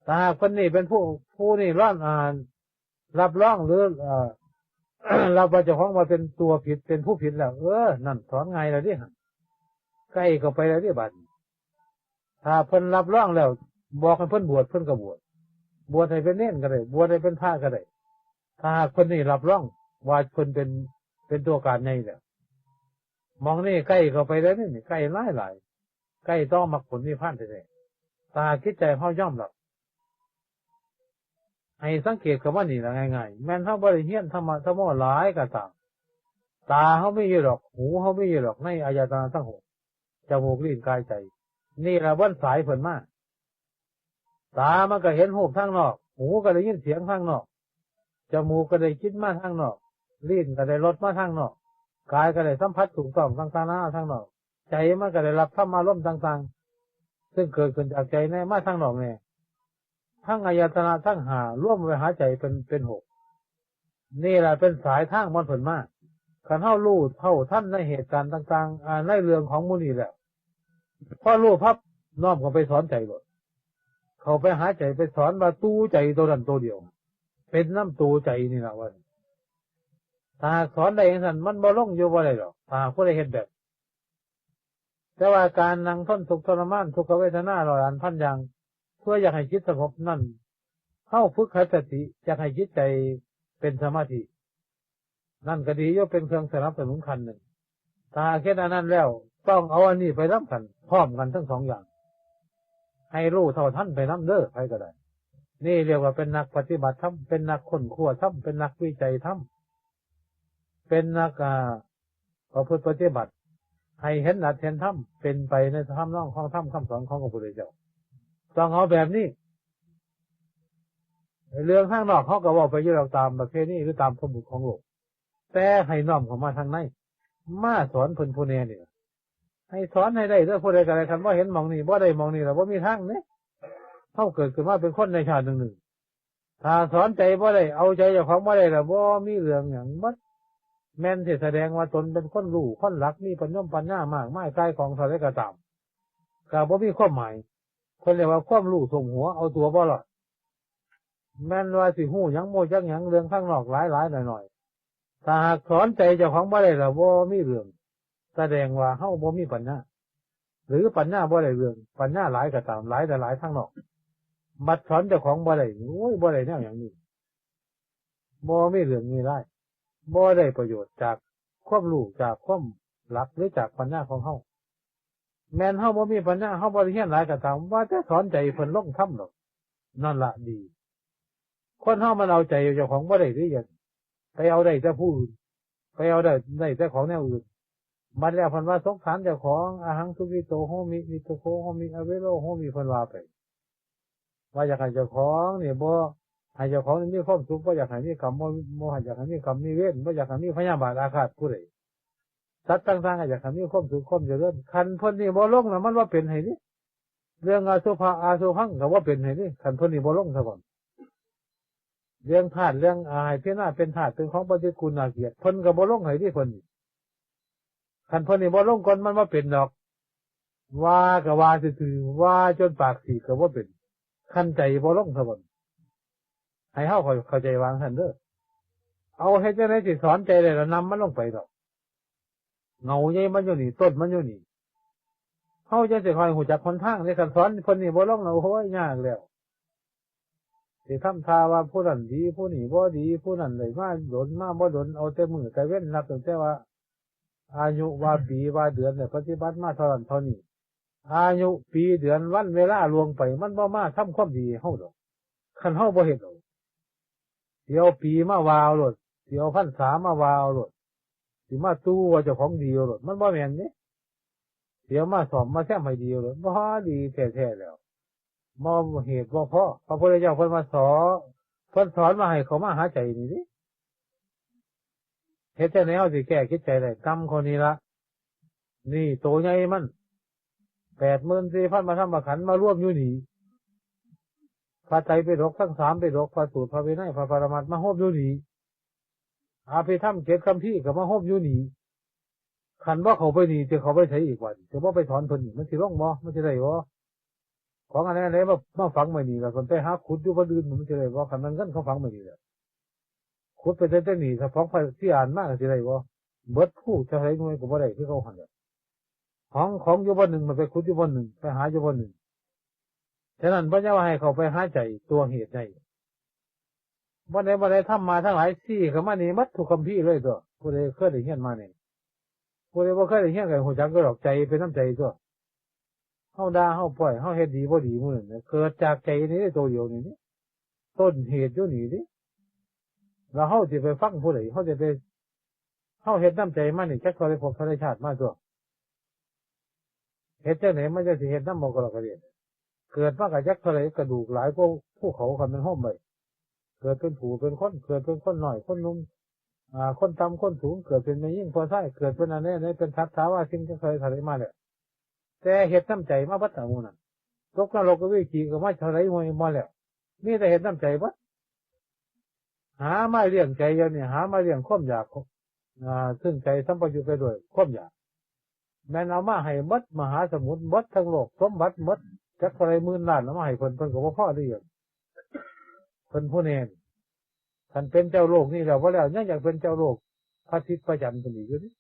ถ้าหากคนนี้เป็นผู้ ผู้นี่ร้อน อ่า รับรองหรือ เอ่อ รับว่าเจ้าของว่าเป็นตัวผิด เป็นผู้ผิดแล้ว เออ นั่นสอนง่ายแล้วเด้ ใกล้เข้าไปแล้วเด้บัดนี้ ถ้าเพิ่นรับรองแล้ว บอกให้เพิ่นบวช เพิ่นก็บวช บวชให้เป็นเณรก็ได้ บวชให้เป็นพระก็ได้ ถ้าหากเพิ่นนี่รับรองว่าเพิ่นเป็น เป็นตัวการใหญ่แล้ว หม่องนี่ใกล้เข้าไปแล้วนี่ ใกล้หลายหลาย ใกล้ต่อมรรคผลนิพพานแท้ๆ ถ้าหากจิตใจเฮายอมรับ ให้สังเกตคำว่านี่ล่ะง่ายๆ แม่นเฮาบ่ได้เรียนธรรมะธรรมโมหลายก็ตาม ตาเฮามีอยู่ดอก หูเฮามีอยู่ดอก ในอายตนะทั้งหก จมูก ลิ้น กาย ใจ นี่ล่ะบ่อนสายเพิ่นมา ตามันก็เห็นรูปทางนอก หูก็ได้ยินเสียงทางนอก จมูกก็ได้กลิ่นมาทางนอก ลิ้นก็ได้รสมาทางนอก กายก็ได้สัมผัสถูกต้องต่างๆนานาทางนอก ใจมันก็ได้รับธรรมารมณ์ต่างๆ ซึ่งเกิดขึ้นจากใจแน่มาทางนอกแน่ ทั้งอายตนะทั้งห้ารวมไว้หาใจเป็น เป็นหก นี่แหละเป็นสายทางมันเพิ่นมา คันเฮารู้เท่าทันในเหตุการณ์ต่างๆ อ่า ในเรื่องของหมู่นี้แล้ว พอรู้ปั๊บน้อมเข้าไปสอนใจโลด เข้าไปหาใจไปสอนว่าตัวใจตัวนั้นตัวเดียว เป็นนำตัวใจนี่ล่ะว่า ถ้าหากสอนได้จังซั่น มันบ่ลงอยู่บ่ได้ดอก ถ้าหากผู้ใดเฮ็ดแบบ แต่ว่าการนั่งทนทุกข์ทรมานทุกขเวทนาร้อยล้านพันอย่าง เพื่ออยากให้จิตสงบนั่น เฮาฝึกขัดสติ อยากให้จิตใจเป็นสมาธิ นั่นก็ดีอยู่ เป็นเครื่องสนับสนุนขั้นหนึ่ง ถ้าเฮ็ดอันนั้นแล้ว ต้องเอาอันนี้ไปนำกัน พร้อมกันทั้งสองอย่าง ให้รู้เท่าทันไปนำเด้อ ใครก็ได้ นี่เรียกว่าเป็นนักปฏิบัติธรรม เป็นนักค้นคว้าธรรม เป็นนักวิจัยธรรม เป็นนัก อ่า ประพฤติปฏิบัติ ให้เห็นอัตเห็นธรรม เป็นไปในธรรมนองของธรรมคำสอนของพระพุทธเจ้า ต้องเอาแบบนี้ เรื่องทางนอกเขาก็เว้าไปอยู่ดอกตามประเพณีหรือตามสมมุติของโลก แต่ให้น้อมเข้ามาทางใน มาสอนเพิ่นผู้แน่นี่ล่ะ ให้สอนให้ได้เด้อ ผู้ใดก็ได้ คันบ่เห็นหม่องนี้ บ่ได้หม่องนี้แล้ว บ่มีทางเด้ เฮาเกิดขึ้นมาเป็นคนในชาติหนึ่งๆ ถ้าสอนใจบ่ได้ เอาใจเจ้าของบ่ได้แล้ว บ่มีเรื่องหยังหมด แม่นสิแสดงว่าตนเป็นคนรู้ คนหลัก มีปัญญมปัญญามากมาย กายของเท่าใดก็ตาม ก็บ่มีความหมาย เพิ่นเรียกว่าความรู้ท่วมหัว เอาตัวบ่รอด แม่นว่าสิฮู้หยัง โม้จักหยัง เรื่องข้างนอกหลายๆ หน่อยๆ ถ้าหากสอนใจเจ้าของบ่ได้แล้ว บ่มีเรื่อง แสดงว่าเฮาบ่มีปัญญา หรือปัญญาบ่ได้เรื่อง ปัญญาหลายก็ตาม หลายแต่หลายทางนอก บัดสอนเจ้าของบ่ได้ โอ้ย บ่ได้แนวหยังนี่ บ่มีเรื่องมีราว บ่ได้ประโยชน์จากความรู้ จากความหลัก หรือจากปัญญาของเฮา แม่นเฮาบ่มีปัญญา เฮาบ่ได้เรียนหลายก็ตาม ว่าแต่สอนใจเพิ่นลงธรรมดอก นั่นละดี คนเฮามันเอาใจเจ้าของบ่ได้เด้ ไปเอาได้แต่ผู้อื่น ไปเอาได้ ได้แต่ของแนวอื่น บัดแล้วเพิ่นว่าสงสารเจ้าของ อะหัง สุขิโต โหมิ นิพพุโข โหมิ อเวโร โหมิ เพิ่นว่าไป ว่าอยากให้เจ้าของนี่บ่ ให้เจ้าของนี่มีความสุข บ่อยากให้มีกรรม บ่ บ่อยากให้มีกรรมมีเวร บ่อยากให้มีพยาบาทอาฆาตผู้ใด สัตว์ต่างๆก็อยากให้มีความสุขความเจริญ คันเพิ่นนี่บ่ลงน่ะ มันบ่เป็นให้นี่ เรื่องอสุภะอสุภังก็บ่เป็นให้นี่ คันเพิ่นนี่บ่ลงซะก่อน เรื่องธาตุ เรื่องอาหารพิจารณาเป็นธาตุ เป็นของปฏิกูลน่าเกลียด เพิ่นก็บ่ลงให้นี่ เพิ่นนี่ คันเพิ่นนี่บ่ลงก่อน มันบ่เป็นดอก ว่าก็ว่าซื่อๆ ว่าจนปากฉีกก็บ่เป็น คันใจบ่ลงซะก่อน ให้เฮาเข้า เข้าใจวางซั่นเด้อ เอาเฮ็ดจั่งใดสิสอนใจได้ล่ะ นำมันลงไปดอก เหง้าใหญ่มันอยู่นี่ ต้นมันอยู่นี่ เฮาจั่งสิค่อยฮู้จักหนทางเด้ คันสอนเพิ่นนี่บ่ลงแล้ว โอ้ย ยากแล้ว สิทำท่าว่าผู้นั้นดี ผู้นี้บ่ดี ผู้นั้นได้มาดน มาบ่ดน เอาแต่มื้อแต่เว็น นับตั้งแต่ว่า อายุว่าปีว่าเดือนเนี่ย ปฏิบัติมาเท่านั้นเท่านี้ อายุปีเดือนวันเวลาล่วงไป มันบ่มาทำความดีให้เฮาดอก คันเฮาบ่เฮ็ดเอา สิเอาปีมาว่าเอาโลด สิเอาพรรษามาว่าเอาโลด สิมาตู่ว่าเจ้าของดีเอาโลด มันบ่แม่นเด้ สิเอามาซ่อมมาแซมให้ดีเอาโลด บ่ดีแท้ๆแล้ว บ่เหตุบ่พอ พระพุทธเจ้าเพิ่นมาสอน เพิ่นสอนมาให้เข้ามาหาใจนี่เด้ เฮ็ดจั่งใดเฮาสิแก้จิตใจได้ กรรมข้อนี้ละ นี่โตใหญ่มัน แปดหมื่นสี่พันพระธรรมขันธ์มารวมอยู่นี่ พระไตรปิฎกทั้งสามปิฎก พระสูตร พระวินัย พระปรมัตถ์ มาโฮมอยู่นี่ อภิธรรมเจ็ดคัมภีร์ก็มาโฮมอยู่นี่ คันบ่เข้าไปนี่ จะเข้าไปไสอีกวะ จะบ่ไปสอนเพิ่นนี่ มันสิลงบ่ มันสิได้บ่ ของอันใดอันใดมา มาฝังไว้นี่ แล้วเพิ่นไปหาขุดอยู่บ่อนอื่น มันสิได้บ่ คันมันเงินเขาฝังไว้นี่แหละ ขุดไปแต่ แต่นี่ ถ้าของพระที่อ่านมาก็สิได้บ่ เบิดภูเท่าใดหน่วยก็บ่ได้คือเขาหั่นแหละ ของ ของอยู่บ่อนหนึ่ง มันไปขุดอยู่บ่อนหนึ่ง ไปหาอยู่บ่อนหนึ่ง ฉะนั้นเพิ่นจะว่าให้เข้าไปหาใจตัวเหตุได้ บ่ได้ บ่ได้ ธรรมะทั้งหลายซี้เข้ามานี่หมดทุกคัมภีร์เลยตั๊ว ผู้ใดเคยได้เรียนมานี่ ผู้ใดบ่เคยได้เรียนก็ฮู้จักอยู่ดอก ใจเป็นน้ำใจตั๊ว เฮาด่า เฮาป้อย เฮาเฮ็ดดีบ่ดีมื้อนั้นน่ะ เกิดจากใจนี่เด้ ตัวเดียวนี่เด้ ต้นเหตุอยู่นี่เด้ แล้วเฮาสิไปฟังผู้ใด เฮาสิไป เฮาเฮ็ดน้ำใจมานี่ จักเท่าใดภพเท่าใดชาติมาตั๊ว เฮ็ดจั่งใดมันจั่งสิเฮ็ดนำบ่กระดอกกระเดียด เกิดมาก็จักเท่าใด กระดูกหลายกว่าภูเขา คันแม่นโฮมไว้ เกิดเป็นผู้เป็นคน เกิดเป็นคนน้อยคนหนุ่ม อ่า คนต่ำคนสูง เกิดเป็นแม่หญิงพ่อชาย เกิดเป็นอันใดอันใด เป็นสัตว์สาวาสิ่งจักเท่าใดเท่าใดมาแล้ว แต่เฮ็ดน้ำใจมาเบิดหมู่นั้น ตกนรกอเวจีก็มาเท่าใดหมู่มาแล้ว มีแต่เฮ็ดน้ำใจเบิด หามาเลี้ยงใจเดียวนี่ หามาเลี้ยงความอยาก อ่า ซึ่งใจสัมปยุทธ์ไปด้วยความอยาก แม่นเอามาให้หมดมหาสมุทร หมดทั้งโลก สมบัติหมด จักเท่าใดหมื่นล้าน เอามาให้เพิ่น เพิ่นก็บ่พอเด้อ เพิ่นผู้แน่น คันเป็นเจ้าโลกนี่แล้ว บ่แล้วยังอยากเป็นเจ้าโลกพระอาทิตย์พระจันทร์เพิ่นอีกอยู่นี่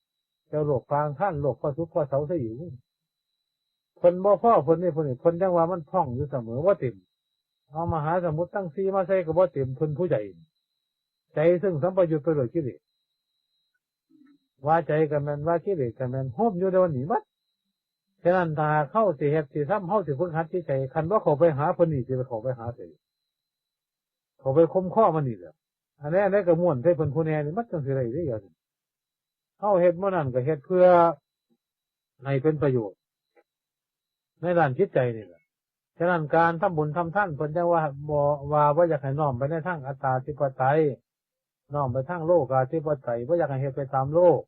เจ้าโลกพระอังคาร โลกพระศุกร์พระเสาร์ซะอีก เพิ่นบ่พอ เพิ่นนี่ เพิ่นนี่ เพิ่นจั่งว่ามันพร่องอยู่เสมอ บ่เต็ม เอามหาสมุทรทั้งสี่มาใส่ก็บ่เต็ม เพิ่นผู้ใหญ่ ใจซึ่งสัมปยุทธ์ไปด้วยกิเลส ว่าใจก็แม่น ว่ากิเลสก็แม่น โฮมอยู่ในวันนี้หมด ฉะนั้นถ้าหากเฮาสิเฮ็ดสิทำ เฮาสิฝึกหัดจิตใจ คันบ่เข้าไปหาเพิ่นนี่ สิไปเข้าไปหาไส เข้าไปข่มคอมันนี่แหละ อันใดอันใดก็ม้วนใส่เพิ่นผู้แน่นี่ มันจั่งสิได้เด้อ เดี๋ยวนี้ เฮาเฮ็ดมื้อนั้นก็เฮ็ดเพื่อให้เป็นประโยชน์ ในด้านจิตใจนี่แหละ ฉะนั้นการทำบุญทำทาน เพิ่นจั่งว่าบ่ ว่าบ่อยากให้น้อมไปในทางอัตตาธิปไตย น้อมไปทางโลกาธิปไตย บ่อยากให้เฮ็ดไปตามโลก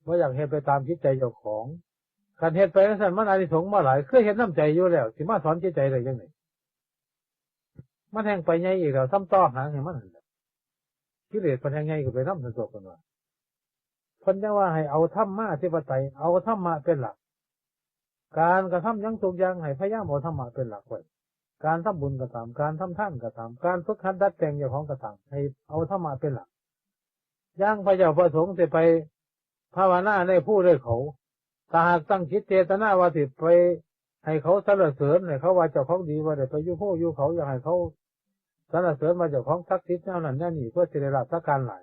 บ่อยากเฮ็ดไปตามจิตใจเจ้าของ คันเฮ็ดไปจั่งซั้น มันอานิสงส์มาหลาย คือเฮ็ดน้ำใจอยู่แล้ว สิมาสอนจิตใจได้จั่งใด มันแฮ่งไปใหญ่อีกแล้ว ซ้ำต่อหางให้มันหั่นแหละ กิเลสเพิ่นแฮ่งใหญ่ขึ้นไปนำ ซั่นตั๊ว เพิ่นว่า เพิ่นจั่งว่าให้เอาธรรมาธิปไตย เอาธรรมะเป็นหลัก การกระทำหยังทุกอย่างให้พยายามเอาธรรมะเป็นหลักไว้ การทำบุญก็ตาม การทำทานก็ตาม การฝึกหัดดัดแปลงเจ้าของก็ตาม ให้เอาธรรมะเป็นหลัก อย่างพระเจ้าพระสงฆ์สิไปภาวนาในภูในเขา ถ้าหากตั้งจิตเจตนาว่าสิไปให้เขาสรรเสริญ ให้เขาว่าเจ้าของดี ว่าได้ไปอยู่ภูอยู่เขา อยากให้เขาสรรเสริญว่าเจ้าของศักดิ์สิทธิ์แนวนั้นแนวนี้ เพื่อสิได้ลาภสักการหลาย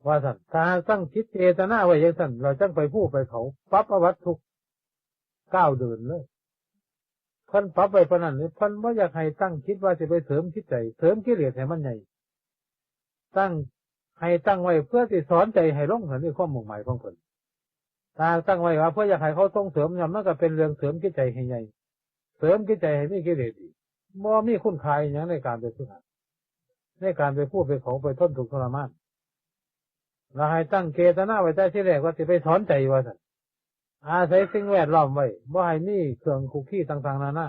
ว่าซั่น ถ้าหากตั้งจิตเจตนาไว้จั่งซั้น แล้วจั่งไปภูไปเขา ปรับอาบัติทุกข์ ก้าวเดินเลย เพิ่นปรับไว้ปานนั้นนี่ เพิ่นบ่อยากให้ตั้งจิตว่าสิไปเสริมจิตใจ เสริมกิเลสให้มันใหญ่ ตั้ง ให้ตั้งไว้เพื่อสิสอนใจให้ลง นั่นคือความมุ่งหมายของเพิ่น ถ้าตั้งไว้ว่าเพื่ออยากให้เขาส่งเสริม นั่นมันก็เป็นเรื่องเสริมจิตใจให้ใหญ่ เสริมจิตใจให้มีกิเลสอีก บ่มีคุณค่าอิหยังในการไปฝึกหัด ในการไปพูดไปเขาไปทนทุกข์ทรมาน แล้วให้ตั้งเจตนาไว้แต่ทีแรกว่าสิไปสอนใจว่าซั่น อาศัยสิ่งแวดล้อมไว้ บ่ให้มีเครื่องคุกคีต่างๆนานา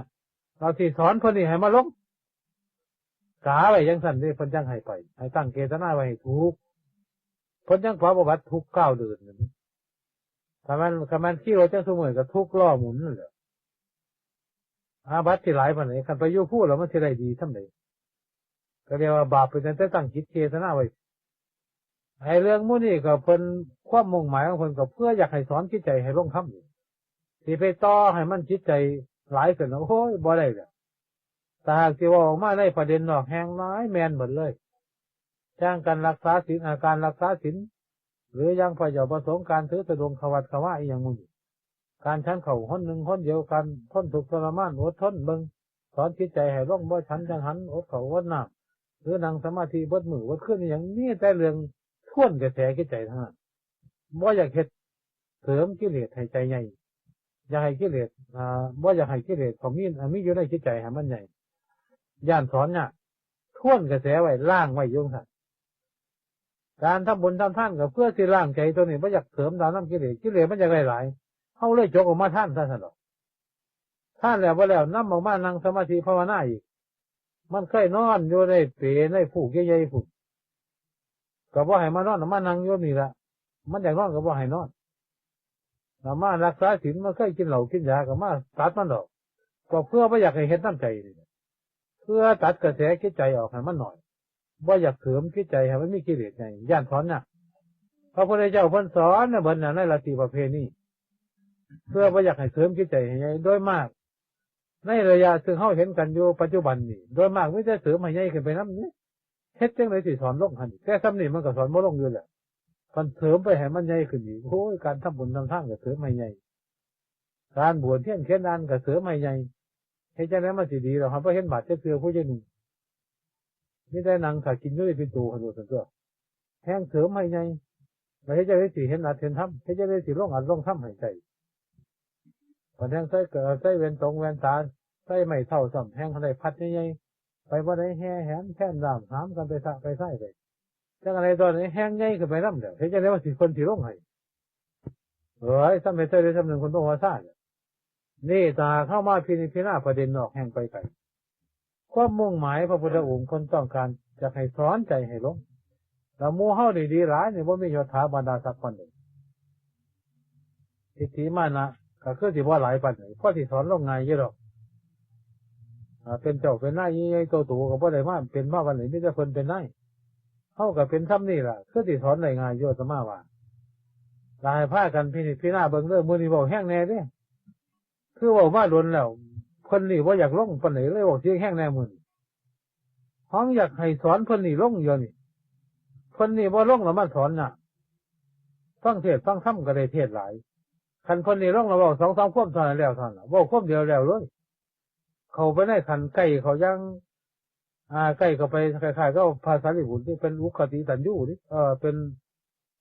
เราสิสอนเพิ่นนี่ให้มาลง กาไว้จังซั่นเด้ เพิ่นจังให้ไป ให้ตั้งเจตนาไว้ให้ถูก เพิ่นจังปรับอาบัติทุกก้าวเดินนั่น คันแม่น คันแม่นขี่รถจังซุมื้อก็ทุกล้อหมุนนั่นแหละ อาบัติสิหลายปานใด คันไปอยู่ภูแล้วมันสิได้ดีส่ำใด ก็เรียกว่าบาปไปตั้งแต่ตั้งจิตเจตนาไว้ ไอ้เรื่องหมู่นี้ก็เพิ่น ความมุ่งหมายของเพิ่นก็เพื่ออยากให้สอนจิตใจให้ลงธรรมนี่ สิไปต่อให้มันจิตใจหลายขึ้น โอ้ย บ่ได้แล้ว ถ้าหากสิเว้าออกมาในประเด็นนอกแห่งหลายแม่นเบิดเลย จั่งการรักษาศีล อาการรักษาศีล หรือยังพระเจ้าประสงค์ การถือธุดงค์เข้าวัดเข้าวาอีหยังหมู่นี้ การฉันข้าวหนหนึ่งหนเดียว การทนทุกข์ทรมาน อดทนเบิ่ง สอนจิตใจให้ลง บ่ฉันจั่งหัน อดข้าวอดน้ำ หรือนั่งสมาธิเบิดมื้อเบิดคืน อีหยัง มีแต่เรื่องทวนกระแสจิตใจทั้งนั้น บ่อยากเฮ็ดเสริมกิเลสให้ใจใหญ่ อยากให้กิเลส อ่า บ่อยากให้กิเลสเขามี อ่า มีอยู่ในจิตใจให้มันใหญ่ ย้านสอนยาก ทวนกระแสไว้ ล้างไว้อยู่ซั่น การทำบุญทำทานก็เพื่อสิล้างใจตัวนี้ บ่อยากเสริมดาวนำกิเลส กิเลสมันอยากได้หลาย เฮาเลยจกออกมาทานซะซั่นดอก ทานแล้วบ่แล้ว นำออกมานั่งสมาธิภาวนาอีก มันเคยนอนอยู่ในเปในฟูกใหญ่ๆพุ้น ก็บ่ให้มานอน มานั่งอยู่นี่ละ มันอยากนอนก็บ่ให้นอน เอามารักษาศีล มันเคยกินเหล้ากินยา ก็มาตัดมันออก ก็เพื่อบ่อยากให้เฮ็ดนำใจนี่แหละ เพื่อตัดกระแสจิตใจออกให้มันหน่อย บ่อยากเสริมจิตใจให้มันมีกิเลสไง ย้านสอนยาก พระพุทธเจ้าเพิ่นสอนเนี่ย เบิดน่ะ ในลัทธิประเพณี เพื่อบ่อยากให้เสริมจิตใจให้ใหญ่ โดยมาก ในระยะซึ่งเฮาเห็นกันอยู่ปัจจุบันนี่ โดยมากมีแต่เสริมให้ใหญ่ขึ้นไปนำนี่ เฮ็ดจั่งใดสิสอนลงหั่น แต่ส่ำนี้มันก็สอนบ่ลงอยู่แล้ว คันเสริมไปให้มันใหญ่ขึ้นอีก โอ้ย การทำบุญทำทานก็เสริมให้ใหญ่ การบวชเพียรเขียนอ่านก็เสริมให้ใหญ่ เฮ็ดจั่งใดมันสิดีล่ะ คันบ่เห็นบาปจักเทื่อผู้ใดหนึ่ง มีแต่นั่งถ่ากินอยู่ในปิ่นโตหั่นโลดซั่นตั่ว แฮ่งเสริมให้ใหญ่ แล้วเฮ็ดจั่งใดสิเห็นอัตเห็นธรรม เฮ็ดจั่งใดสิลงอัตลงธรรมให้ได้ บัดแฮ่งใส่เกิดใส่แว่นตงแว่นตา ใส่ไม้เท้าซ้ำ แฮ่งได้พัดใหญ่ๆ ไปบ่ได้แห่แหนแท่นน้ำหามกันไปสระไปไส้ไป จั่งใดตอนนี้แฮ่งใหญ่ขึ้นไปนำแล้ว เฮ็ดจั่งใดว่าสิเพิ่นสิลงให้ เอ้ย ซ้ำเฮ็ดใส่ได้ซ้ำหนึ่งคนต้องว่าซ่าเนี่ย นี่ถ้าหากเฮามาพินิจพิจารณาประเด็นนอกแห่งไปไกล ความมุ่งหมายพระพุทธองค์เพิ่นต้องการอยากให้สอนใจให้ลง แล้วหมู่เฮานี่ดีหลายนี่ บ่มียศถาบรรดาศักดิ์ปานใด ทิฏฐิมานะก็คือสิบ่หลายปานใด พอสิสอนลงง่ายอยู่ดอก อ่า เป็นเจ้าเป็นนายใหญ่ๆโตๆก็บ่ได้มาเป็นมาปานใด มีแต่เพิ่นเป็นนาย เฮาก็เป็นส่ำนี่ล่ะ คือสิสอนได้ง่ายอยู่ อาตมาว่า หลายพากันพินิจพิจารณาเบิ่งเด้อ มื้อนี้เว้าแฮงแน่เด้ คือเว้ามาโดนแล้ว เพิ่นนี่บ่อยากลงปานใดเลย เว้าเสียงแฮงแน่มื้อนี้ ฮ้องอยากให้สอนเพิ่นนี่ลงอยู่นี่ เพิ่นนี่บ่ลงแล้วมาสอนน่ะ ฟังเทศน์ฟังธรรมก็ได้เทศน์หลาย คันเพิ่นนี่ลงแล้วเว้าสองสามความเท่านั้นแล้วเท่านั้นล่ะ เว้าความเดียวแล้วเลย เข้าไปในขั้นใกล้เขายัง อ่า ใกล้เข้าไปคล้ายๆกับพระสารีบุตรนี่เป็นอุคติตัญญูนี่ เออ เป็น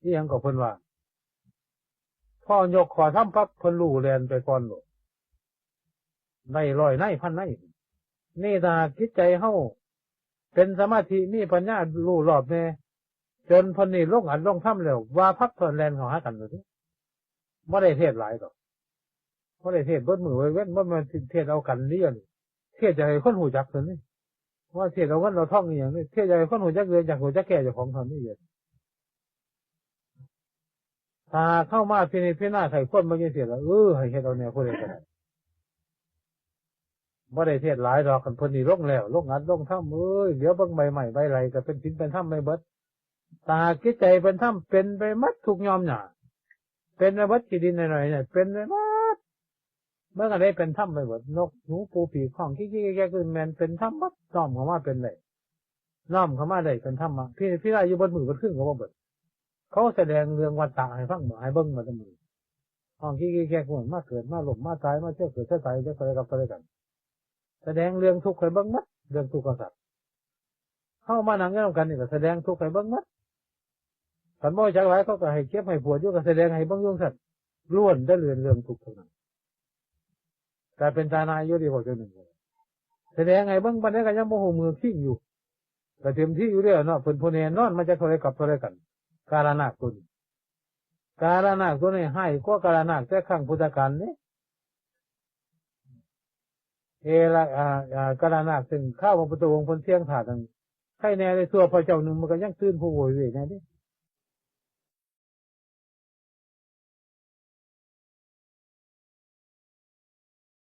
อิหยังก็เพิ่นว่า พอยกข้อธรรมปั๊บเพิ่นรู้แล่นไปก่อนโลด ได้ร้อยในพันใน นี่ถ้าหากจิตใจเฮาเป็นสมาธิมีปัญญารู้รอบแน่ จนเพิ่นนี่ลงอัตลงธรรมแล้ว ว่าพักเพิ่นแล่นเข้าหากันเลย บ่ได้เทศน์หลายดอก บ่ได้เทศน์เบิดมื้อเบิดเว็น บ่แม่นสิเทศน์เอากันเด้ เทศน์อยากให้คนฮู้จักเท่านี้ ว่าเทศน์เอาเงินเอาทองอีหยังนี่ เทศน์อยากให้คนฮู้จักเรื่อง อยากฮู้จักแก้เจ้าของเท่านี้เด้ ถ้าเข้ามาพินิจพิจารณาไขควรเบิ่งจั่งซี้ล่ะ เออ ให้เฮ็ดเอาแนวผู้ใดก็ได้ บ่ได้เทศน์หลายดอก คันเพิ่นนี่ลงแล้ว ลงอัดลงธรรม เอ้ย เดี๋ยวเบิ่งใบไม้ใบไหลก็เป็นศีลเป็นธรรมไปเบิด ถ้าหากจิตใจเป็นธรรม เป็นไปหมดทุกย่อมหญ้า เป็นไปหมดขี้ดินหน่อยๆเนี่ย เป็นไปหมด เบิ่งอันใดเป็นธรรมไปเบิด นกหนูปูปีกฮ้อง คิกๆแก๊กๆ แม่นเป็นธรรมหมด น้อมเข้ามาเป็นได้ น้อมเข้ามาได้เป็นธรรมะ พิจารณาอยู่เบิดมื้อเบิดคืนก็บ่เบิด เขาแสดงเรื่องวัฏฏะให้ฟังบ่ ให้เบิ่งบ่ แต่มื้อ ห้องขี้ขี้แขกมันมาเกิดมาล้มมาตายมาเที่ยวเกิดเที่ยวตายเที่ยวอะไรกับอะไรกัน แสดงเรื่องทุกข์ให้เบิ่งหมด เรื่องทุกข์ของสัตว์ เฮามานั่งอยู่นำกันนี่ก็แสดงทุกข์ให้เบิ่งหมด คันบ่จักหลายเขาก็ให้เจ็บให้ปวดอยู่ก็แสดงให้เบิ่งอยู่ซั่น ล้วนแต่เรื่องเรื่องทุกข์เท่านั้น กลายเป็นตาหน้ายอยู่ดีกว่าจังหนึ่ง แสดงให้เบิ่งปานใดก็ยังบ่ฮู้มือคิงอยู่ ก็เต็มที่อยู่แล้วเนาะ เพิ่นผู้แน่นอนมาจากเท่าใดกับเท่าใดกัน กาลานาคตัวนี้ กาลานาคตัวนี้ให้กว่ากาลานาคแต่ครั้งพุทธกาลนี่ เอละ อ่า อ่า กาลานาคซึ่งข้าวพระพุทธองค์เพิ่นเสี่ยงธาตุนั่น ใครแน่ได้ชั่วพระเจ้าหนึ่งมันก็ยังตื่นผู้โวยเวยแน่เด้